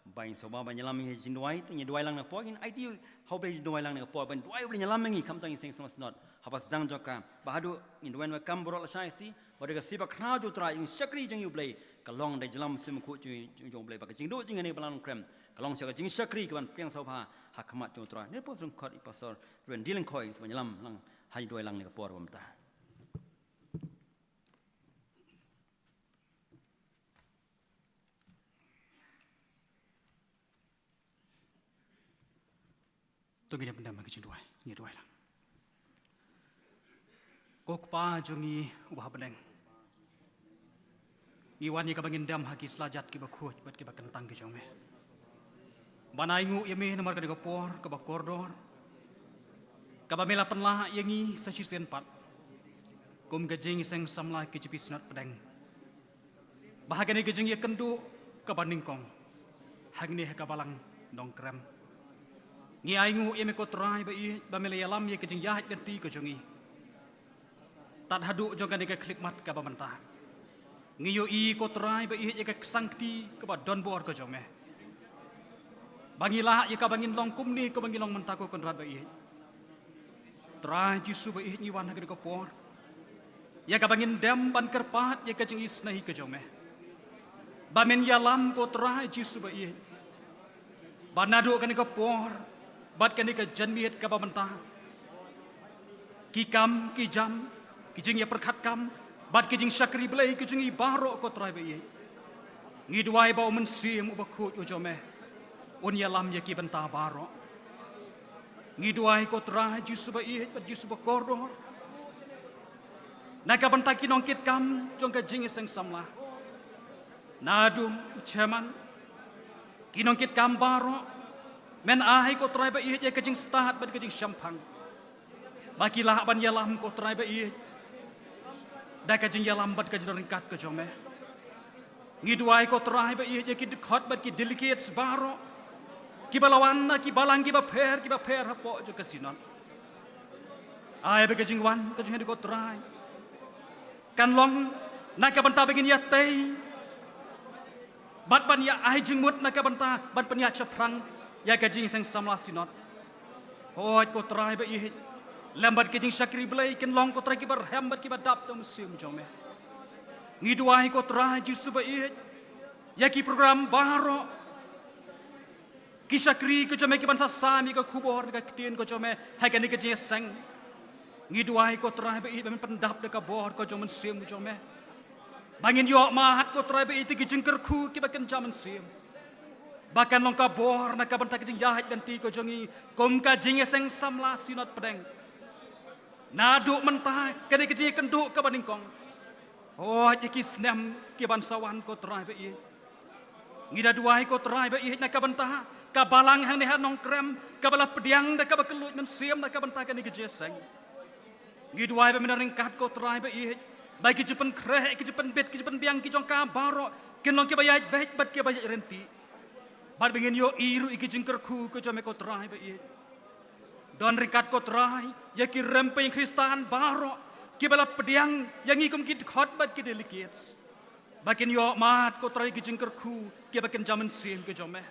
ba in soba ban ïalam ïa jingduwai te ngi duwai lang na por ngin aiti ha U Blei jingduwai lang na por ban duwai U Blei ïalam ïa ngi khamtam ïa seng seng masnot ha ba sdang jong ka ba haduh ngin duwai na kam baroh lashai shi ba da ka shi ba khraw jong U Trai ïa shakri jong U Blei ka long da jinglam sim khu jong U Blei ba ka jingduh jingane ba lang krem ka long sha ka jingshakri ka ban pyrshang soba ha khmat jong U Trai. Ne pong son khot i Pastor Reverend D Lyngkhoi ba ïalam lang ha jingduwai lang na ka por bamta. To ngin ïa pyndem ha ka jingduwai, ngin ïa duwai lang. Ko Kpa jong ngi uba ha bneng, ngi wan ïa kaba ngin dem ha ki slajat kiba khuid bad kiba kyntang ki jong me. Ban ainguh ïa me namar kane ka por kaba kordor kaba me la pynlah ïa ngi sa shisien pat kum ka jingïaseng samla ki jingpynsngew pdeng ba ha kane ka jingïakynduh kaba nyngkong hangne ha ka balang Nongkrem. Ngi ainguh ïa me ko Trai ba ïeit ba me la ïalam ïa ka jingïaid lynti ka jong ngi tad haduh jong kane ka khyllipmat kaba mynta. Ngi ïohi ko Trai ba ïeit ïa ka ksangkti kaba donbor ka jong me ba ngi lah ïa kaba ngin long kumne kaba ngi long mynta ko Kynrad ba ïeit. Trai Jisu ba ïeit ngi wan ha kane ka por ïa kaba ngin dem ban kyrpad ïa ka jingisynei ka jong me ba men ïalam ko Trai Jisu ba ïeit ba naduh kane ka por bad kane ka janmiet kaba mynta ki kam ki jam ki jingïapyrkhat kam bad ki jingshakri Blei ki jong ngi baroh ko Trai ba ïeit. Ngi duwai ba U Mynsiem uba khuid u jong me un ïalam ïa ki bynta baroh. Ngi duwai ko Trai Jisu ba ïeit bad Jisu ba kordor na ka bynta ki nongkitkam jong ka jingïaseng samla naduh u chairman ki nongkitkam baroh. Men ai ko Trai ba ïeit ïa ka jingstad bad ka jingshemphang ba ki lah ban ïalam ko Trai ba ïeit da ka jingïalam bad ka jingryngkat ka jong me. Ngi duwai ko Trai ba ïeit ïa ki dkhot bad ki delegates baroh kiba la wan na ki balang kiba pher kiba pher hapoh jong ka Synod. Ai ba ka jingwan ka jong ngi ko Trai kan long na ka bynta ba ngin ïatei bad ban ïa ai jingmut na ka bynta ban pynïaid shaphrang ïa ka jingïaseng samla Synod. Hooid ko Trai ba ïeit lem bad ki jingshakri Blei kin long ko Trai kiba rhem bad kiba dap da U Mynsiem jong me. Ngi duwai ko Trai Jisu ba ïeit ïa ki program baroh ki shakri ka jong me ki ban sa sam ïa ka khubor ka ktien ka jong me ha kane ka jingïaseng. Ngi duwai ko Trai ba ïeit ba men pyndap da ka bor ka jong U Mynsiem ka jong me ba ngin ïoh mad ko Trai ba ïeit ki jingkyrkhu kiba kynja mynsiem ba kan long ka bor na ka bynta ka jingïaid lynti ka jong ngi kum ka jingïaseng samla Synod pdeng naduh mynta kane ka jingïakynduh kaba nyngkong. Hooid ïa ki snem ki ban sa wan ko Trai ba ïeit. Ngi da duwai ko Trai ba ïeit na ka bynta ka balang hangne ha Nongkrem kaba la pdiang da kaba kylluid mynsiem na ka bynta kane ka jingïaseng. Ngi duwai ba men ryngkat ko Trai ba ïeit ba ki jingpynkhreh ki jingpynbit ki jingpynbiang ki jong ka baroh kin long kiba ïaid beit bad kiba ïaid rynti bad ba ngin ïohi ruh ïa ki jingkyrkhu ka jong me ko Trai ba ïeit. Don ryngkat ko Trai ïa ki rympei Khristan baroh kiba la pdiang ïa ngi kum ki dkhot bad ki delegates ba kin ïoh mad ko Trai ki jingkyrkhu kiba kynja mynsiem ka jong me.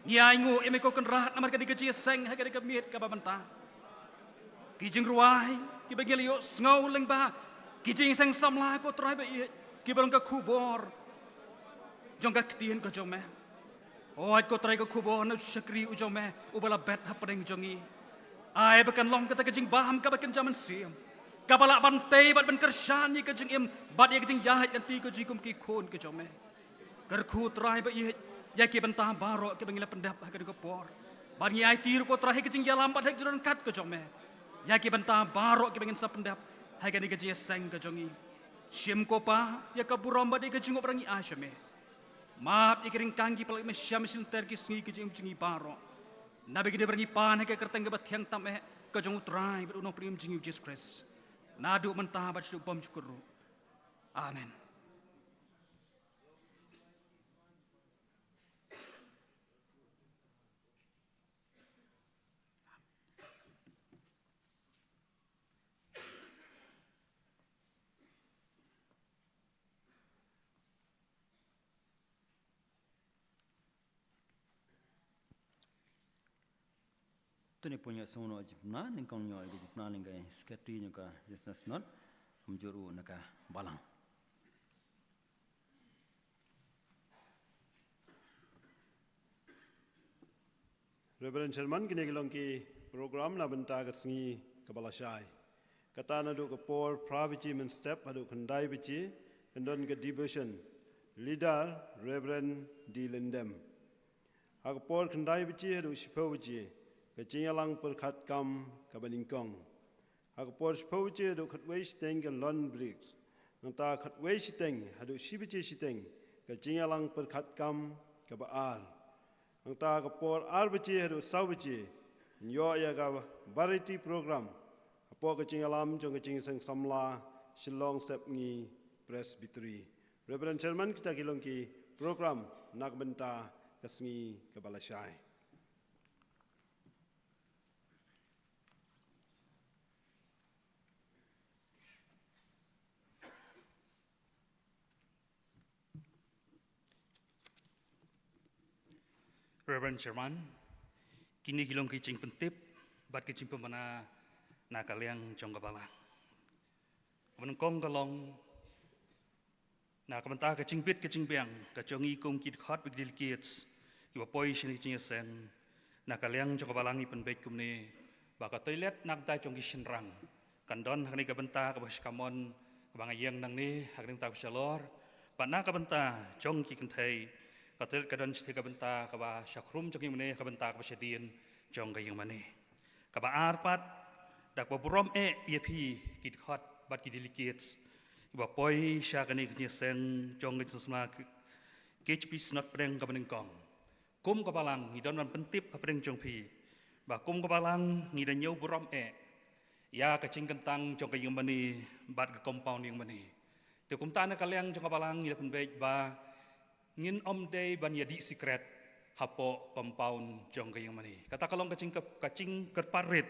Ngi ainguh ïa me ko Kynrad namar kane ka jingïaseng ha kane ka miet kaba mynta. Ki jingrwai kiba ngi la ïohsngew lyngba ki jingïaseng samla ko Trai ba ïeit kiba long ka khubor jong ka ktien ka jong me. Hooid ko Trai ka khubor na u shakri u jong me uba la bet hapdeng jong ngi. Ai ba kan long kata ka jingbam kaba kynja mynsiem kaba lah ban tei bad ban kyrshan ïa ka jingim bad ïa ka jingïaid lynti ka jong ngi kum ki khun ka jong me. Kyrkhu Trai ba ïeit ïa ki bynta baroh kiba ngi la pyndep ha kane ka por bad ngi aiti ruh ko Trai ha ka jingïalam bad ha ka jingryngkat ka jong me ïa ki bynta baroh kiba ngin sa pyndep ha kane ka jingïaseng ka jong ngi. Shim ko Pa ïa ka burom bad ïa ka jingngop ba ngi ai sha me. Map ïa ki ryngkang ki palat, me shem shinter ki sngi ki jingim jong ngi baroh. Naba ngi dei ban ngi pan ha ka kyrteng kaba thiang tam eh ka jong U Trai bad U Nongpynim jong ngi U Jisu Khrist, naduh mynta bad shaduh bymjukut ruh. Amen. To ngin ïa sngewbha ïa ka jingpynbna, nyngkong ïa ka jingpynbna na ka Secretary jong ka Diocese Synod, kumjuh ruh na ka Balang. Reverend Chairman, kine ki long ki program na bynta ka sngi kaba lashai. Kata naduh ka por phra baje mynstep haduh khyndai baje, kan don ka devotion. Leader, Reverend D Lyndem. Ha ka por khyndai baje haduh shiphew baje, ka jingïalang pyrkhat kam kaba nyngkong. Ha ka por shiphew baje haduh khatwei shiteng ka launch breaks. Nangta khatwei shiteng haduh shi baje shiteng ka jingïalang pyrkhat kam kaba ar. Nangta ka por ar baje haduh saw baje, ngin ïoh ïa ka variety program hapoh ka jingïalam jong ka Jingïaseng Samla Shillong Sepngi Presbytery. Reverend Chairman, kita ki long ki program na ka bynta ka sngi kaba lashai. Reverend Chairman, kine ki long ki jingpyntip bad ki jingpynbna na ka liang jong ka Balang. Kaba nyngkong ka long na ka bynta ka jingbit ka jingbiang ka jong ngi kum ki dkhot bad ki delegates kiba poi sha kane ka jingïaseng, na ka liang jong ka Balang ngi pynbeit kumne ba ka toilet na ka bynta jong ki shynrang kan don ha kane ka bynta kaba shkamon kaba nga ïeng nangne ha kane ka bynta kaba shalor, bad na ka bynta jong ki kynthei ka toilet ka don shathie ka bynta kaba shakhrum jong ka ïingmane, ka bynta kaba shadien jong ka ïingmane. Kaba ar pat, da kaba burom eh ïa phi ki dkhot bad ki delegates kiba poi sha kane ka jingïaseng jong ka Jingïaseng Samla K H P Synod pdeng kaba nyngkong. Kum ka Balang ngi don ban pyntip hapdeng jong phi ba kum ka Balang ngi da ñiew burom eh ïa ka jingkyntang jong ka ïingmane bad ka compound ïingmane. Te kumta na ka liang jong ka Balang ngi la pynbeit ba ngin ym dei ban ïa dih sikret hapoh compound jong ka ïingmane. Kata ka long ka jing, ka jingkyrpad rit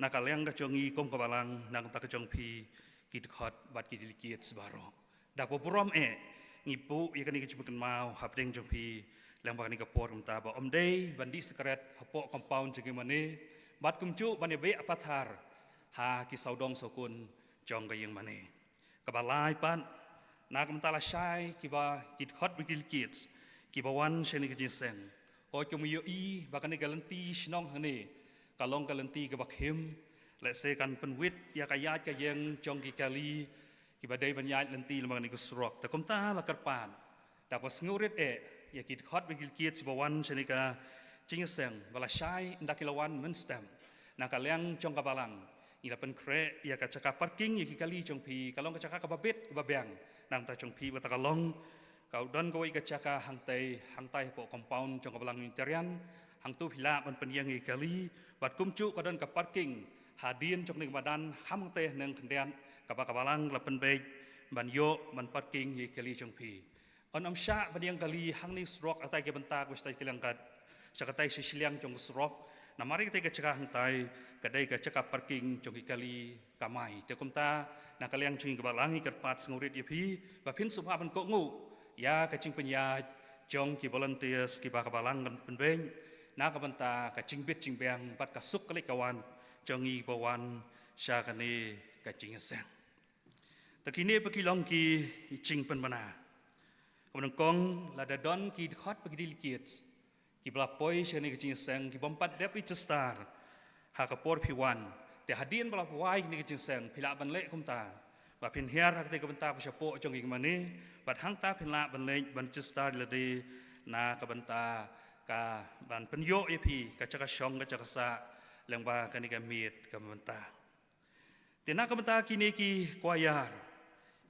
na ka liang ka jong ngi kum ka Balang, na ka bynta ka jong phi ki dkhot bad ki delegates baroh. Da kaba burom eh ngi buh ïa kane ka jingpynkynmaw hapdeng jong phi lyngba kane ka por mynta ba ym dei ban dih sikret hapoh compound jong ka ïingmane bad kumjuh ban ïa beh pathar ha ki sawdong sawkun jong ka ïingmane. Kaba lai pat, na ka bynta lashai kiba ki dkhot bad ki delegates kiba wan sha kane ka jingïaseng. Hooid, kum ïohi ba kane ka lynti shnong hangne ka long ka lynti kaba khim, lehse kan pynwit ïa ka ïaid ka ïeng jong ki kali kiba dei ban ïaid lynti lyngba kane ka surok. Te kumta la kyrpad da kaba sngewrit eh ïa ki dkhot bad ki delegates kiba wan sha kane ka jingïaseng ba lashai ynda ki la wan mynstep, na ka liang jong ka Balang ngi la pynkhreh ïa ka jaka parking ïa ki kali jong phi, ka long ka jaka kaba bit kaba biang na ka bynta jong phi. Bad kata ka long ka don kawei ka jaka hangtai, hangtai hapoh compound jong ka Balang Unitarian. Hangto phi lah ban pynïeng ïa ki kali bad kumjuh ka don ka parking hadien jong kane ka madan, kham hangtai haneng khyndiat, kaba ka Balang la pynbeit ban ïoh ban parking ïa ki kali jong phi. Yn ym shah ban ïeng kali hangne surok, katai ka bynta kaba shatai ka liang kat, sha katai sha shiliang jong ka surok. Namar ïa katai ka jaka hangtai ka dei ka jaka parking jong ki kali kamai. Te kumta na ka liang jong ngi ka Balang ngi kyrpad sngewrit ïa phi ba phin sngewbha ban kohnguh ïa ka jingpynïaid jong ki volunteers kiba ka Balang kan pynbeit na ka bynta ka jingbit jingbiang bad ka suk ka leit ka wan jong ngi ba wan sha kane ka jingïaseng. Te kine pat ki long ki jingpynbna. Kaba nyngkong, lada don ki dkhot bad ki delegates kiba la poi sha kane ka jingïaseng ki bym pat dep register ha ka por phi wan, te hadien ba la poi kane ka jingïaseng phi lah ban leh kumta, ba phin hiar ha katei ka bynta ba shapoh jong ka ïingmane, bad hangta phin lah ban leit ban register lade na ka bynta ka ban pynïoh ïa phi ka jaka shong ka jaka sah lyngba kane ka miet ka mynta. Te na ka bynta kine ki choir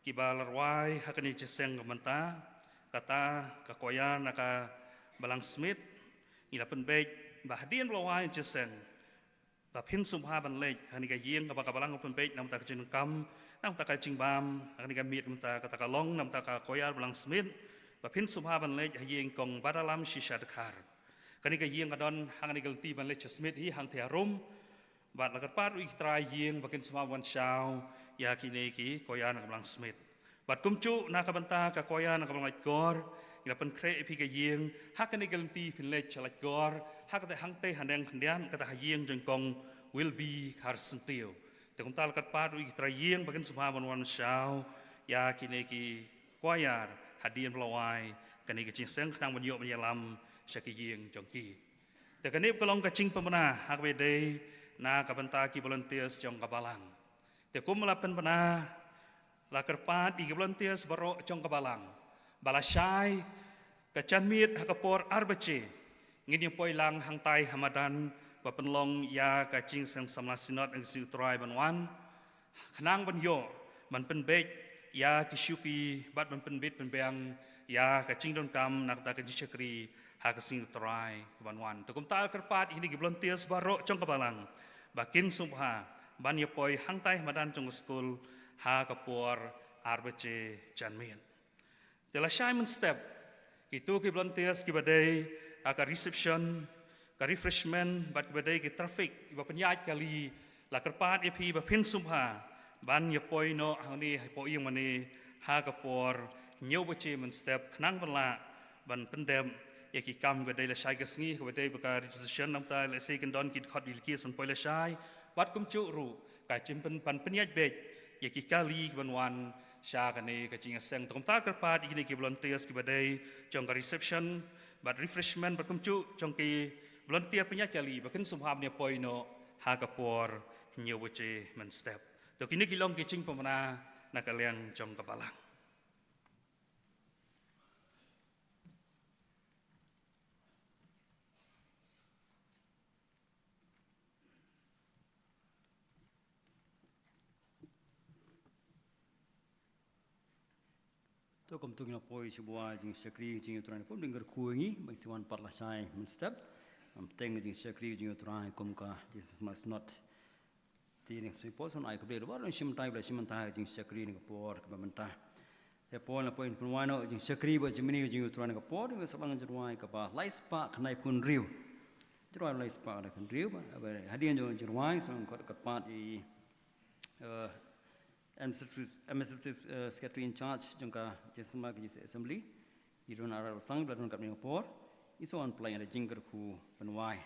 kiba la rwai ha kane ka jingïaseng ka mynta, kata ka choir na ka Balang Smit, ngi la pynbeit ba hadien ba la wai jingïaseng ba phin sngewbha ban leit ha kane ka ïing kaba ka balang pynbeit namar ka jingdonkam, namar ka jingbam, ha kane ka miet mynta kata ka long namar ka Choir Balang Smit, ba phin sngewbha ban leit ha ïing Kong Badalam Shisha Dkhar. Kane ka ïing ka don ha kane ka lynti ban leit sha Smit hi hangtei harum. Bad la kyrpad ïa ki trai ïing ba kin sngewbha ban shaw ïa kine ki Choir na ka Balang Smit. Bad kumjuh na ka bynta ka Choir na ka Balang Laitkor, ngi la pynkhreh ïa phi ka ïing ha kane ka lynti phin leit sha Laitkor, ha kata hangtei haneng khyndiat kata ha ïing jong Kong Wilby Kharsyntiew. Te kumta la kyrpad ïa ki trai ïing ba kin sngewbha ban wan shaw ïa kine ki Choir hadien ba la wai kane ka jingïaseng khnang ban ïoh ban ïalam sha ki ïing jong ki. Te kane ka long ka jingpynbna ha kaba ïadei na ka bynta ki volunteers jong ka balang. Te kum la pynbna, la kyrpad ïa ki volunteers baroh jong ka balang ba lashai ka janmiet ha ka por ar baje ngin ïa poi lang hangtai ha madan ba pynlong ïa ka jingïaseng samla Synod ha ka Sngi U Trai ban wan, khnang ban ïoh ban pynbeit ïa ki shuki bad ban pynbeit pynbiang ïa ka jingdonkam na kata ka jingshakri ha ka Sngi U Trai kaban wan. Te kumta la kyrpad ïa kine ki volunteers baroh jong ka balang ba kin sngewbha ban ïa poi hangtai ha madan jong ka skul ha ka por ar baje janmiet. Te lashai mynstep, kito ki volunteers kiba dei ha ka reception, ka refreshment bad kiba dei ki traffic kiba pynïaid kali, la kyrpad ïa phi ba phin sngewbha ban ïa poi noh hangne hapoh ïing mane ha ka por hynñiew baje mynstep khnang ban lah ban pyndep ïa ki kam kiba dei lashai ka sngi, kiba dei ba ka registration, namar lehse kin don ki dkhot, ki list ban poi lashai. Bad kumjuh ruh ka jingpyn, ban pynïaid beit ïa ki kali kiban wan sha kane ka jingïaseng. Te kumta la kyrpad ïa kine ki volunteers kiba dei jong ka reception bad refreshment bad kumjuh jong ki volunteer pynïaid kali ba kin sngewbha ban ïa poi noh ha ka por hynñiew baje mynstep. To kine ki long ki jingpynbna na ka liang jong ka balang. To kumta ngin ïa poi sha ba jingshakri jong U Trai, kum dang kyrkhu ngi ba ngin sa wan pat lashai mynstep. Am teng jingshakri jong U Trai kum ka Jesus Christ not. Te ngi sngewbha ban ai khublei ïa U Blei, shim tai, Blei shim tai jingshakri na ka por kaba mynta. Te poi na poi pynwan jingshakri bad jingmane jong U Trai na ka por, ngi sa lang jingrwai kaba lai spah khyndai phew hynriew. Jingrwai lai spah khyndai phew hynriew, ba, ba, hadien jong jingrwai, sa ngi khot kyrpad ïa, eh, Administrative, Administrative, eh, Secretary in charge jong ka Jingïaseng Samla ka G C Assembly. Ïa don ara sang, ba don kane ka por. Ngi sa wan pynlong ïa ka jingkyrkhu pynwai.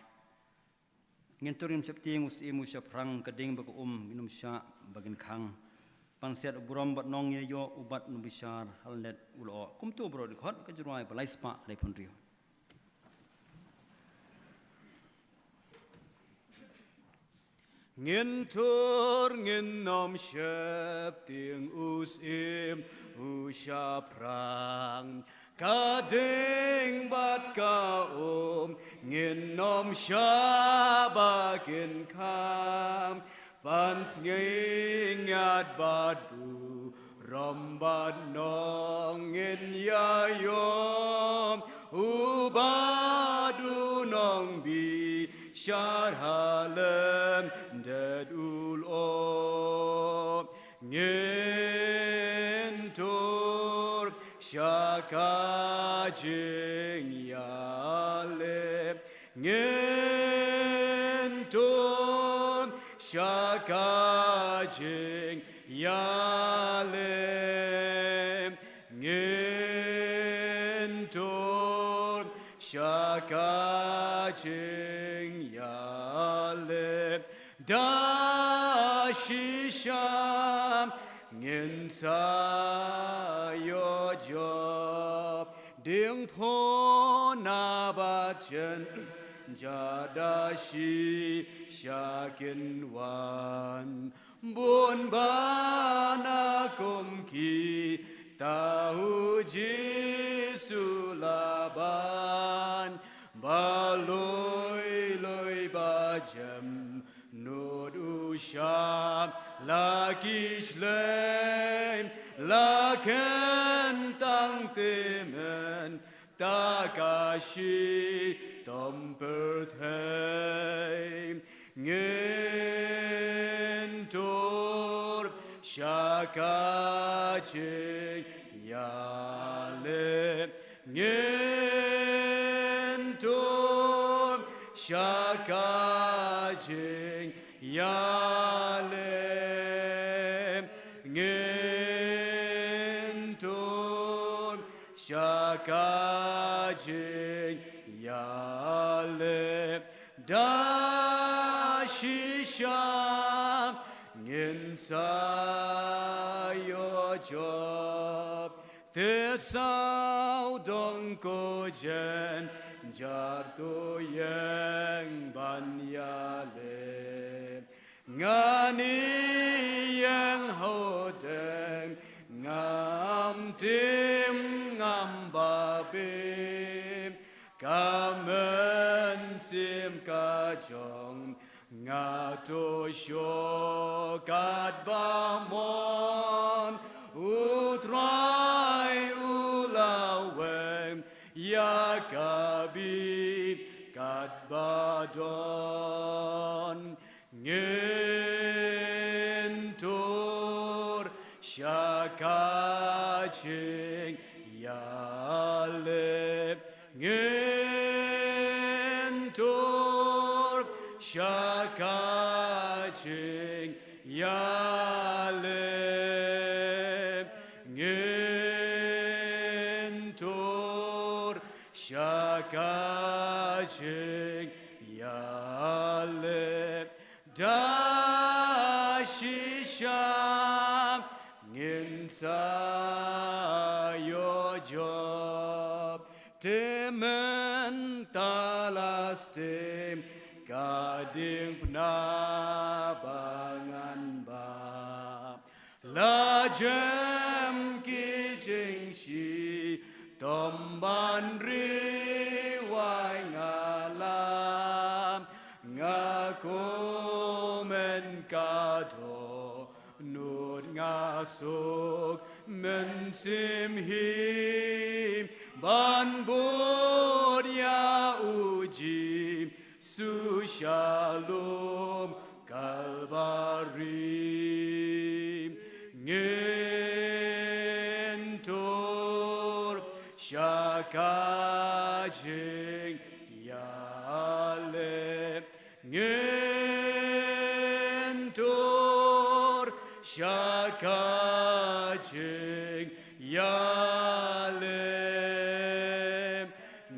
Ngin tur ngin sheptieng, u syiem u shaphrang, ka ding bad ka um ngin ym shah ba kin khang. Ban siat u burom bad nongïaroh, u bat u nongbishar, ha lyndet u lyoh. Kumta baroh dkhot, ka jingrwai ba lai spah lai phew hynriew. Ngin tur ngin ym sheptieng, u syiem u shaphrang, ka ding bad ka um ngin ym shah ba kin khang. Ban sngi ngat bad burom bad nongïaroh, u bat u nongbishar, ha lyndet u lyoh. Ngin tur sha ka jingïaleh. Ngin tur sha ka jingïaleh. Ngin tur sha ka jingïaleh. Da shisha ngin sa ïoh jop, dieng pho na ba jen ja, da shisha kin wan. Bun ba na kum kita u Jisu la ban, ba lui lui ba jem nud u shah la ki shlei, la khein tang te mynta ka shitom pyrthei. Ngin tur sha ka jingïaleh, ngin tur sha ka jingïaleh, ngin tur sha ka jingïaleh. Da shisha ngin sa ïoh jop, te sawdong ko jynjar to ïeng ban ïaleh. Ngan ïeng hawdeng, ngam tim ngam babe, ka mynsiem ka jong nga to shu katba mon. U Trai u la weng ïa ka bit katba don. Ngin tur sha ka jingïaleh, ngin tur sha ka jingïaleh, ngin tur sha ka jingïaleh. Da shisha ngin sa ïoh jop, te mynta la sdang ka diengphna ba ngan bam. La jem ki jingshitom ban ri wai nga la, nga kumne ka dohnud, nga suk mynsiem hi ban bud ïa u Jisu sha lum Kalbari. Ngin tur sha ka jingïaleh, ngin tur sha ka jingïaleh,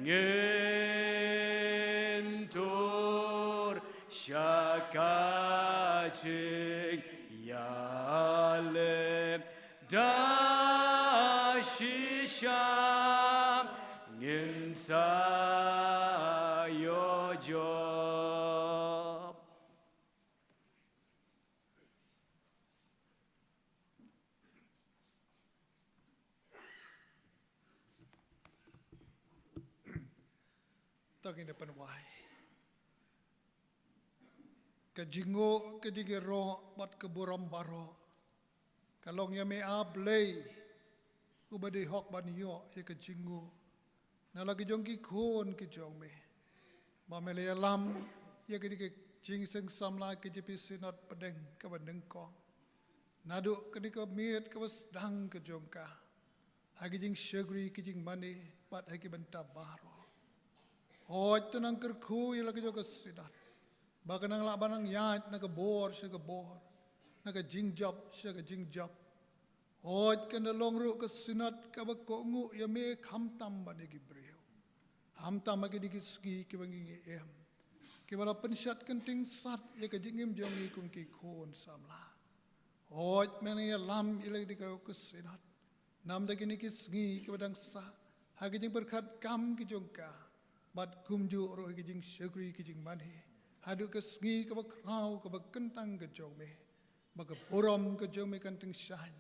ngin tur sha ka jingïaleh. Da shisha ngin sa ïoh jop. To ngin ïa pynwai. Ka jingnguh, ka jingïaroh bad ka burom baroh ka long ïa me, A Blei, uba dei hok ban ïoh ïa ka jingnguh na la ki jong ki khun ki jong me. Ba me la ïalam ïa kane ka jingseng samla ka J P Synod pdeng kaba nyngkong, naduh kane ka miet kaba sdang ka jong ka, ha ki jingshakri ki jingmane bad ha ki bynta baroh. Hooid, to nang kyrkhu ïa la ka jong ka Synod ba ka nang lah ban nang ïaid na ka bor sha ka bor, na ka jingjop sha ka jingjop. Hooid, kan da long ruh ka Synod kaba kohnguh ïa me khamtam ban ïa ki briew, khamtam ha kine ki sngi kiba ngi ngi im, kiba la pynshad kynting sat ïa ka jingim jong ngi kum ki khun samla. Hooid, me nang ïalam ïa la ka jong ka Synod namar da kine ki sngi kiba dang sah ha ki jingpyrkhat kam ki jong ka, bad kumjuh ruh ha ki jingshakri ki jingmane, haduh ka sngi kaba khraw kaba kyntang ka jong me, ba ka burom ka jong me kan tyngshaiñ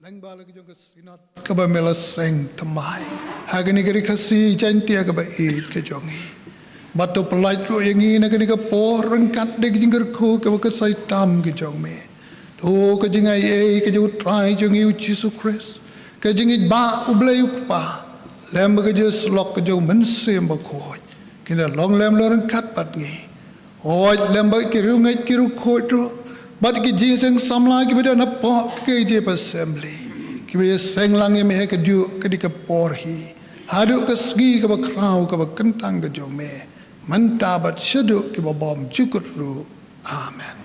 lyngba la ka jong ka Synod kaba me la seng thymmai ha kane ka Ri Khasi Jaiñtia kaba ïeit ka jong ngi. Bad to pyllait ruh ïa ngi na kane ka por ryngkat da ka jingkyrkhu kaba kyrshan tam ka jong me. To ka jingaiei ka jong U Trai jong ngi U Jisu Khrist, ka jingïeit ba U Blei U Kpa, lem bad ka jingïasyllok ka jong U Mynsiem Bakhuid, kin da long lem long ryngkat bad ngi. Poi lem bad ki riewngeit ki riewkhuid ruh, bad ki jingïaseng samla kiba don hapoh ka K J P Assembly, kiba ïaseng lang ïa me ha kajuh ka dei ka por hi, haduh ka sngi kaba khraw kaba kyntang ka jong me, mynta bad shaduh kiba bymjukut ruh. Amen.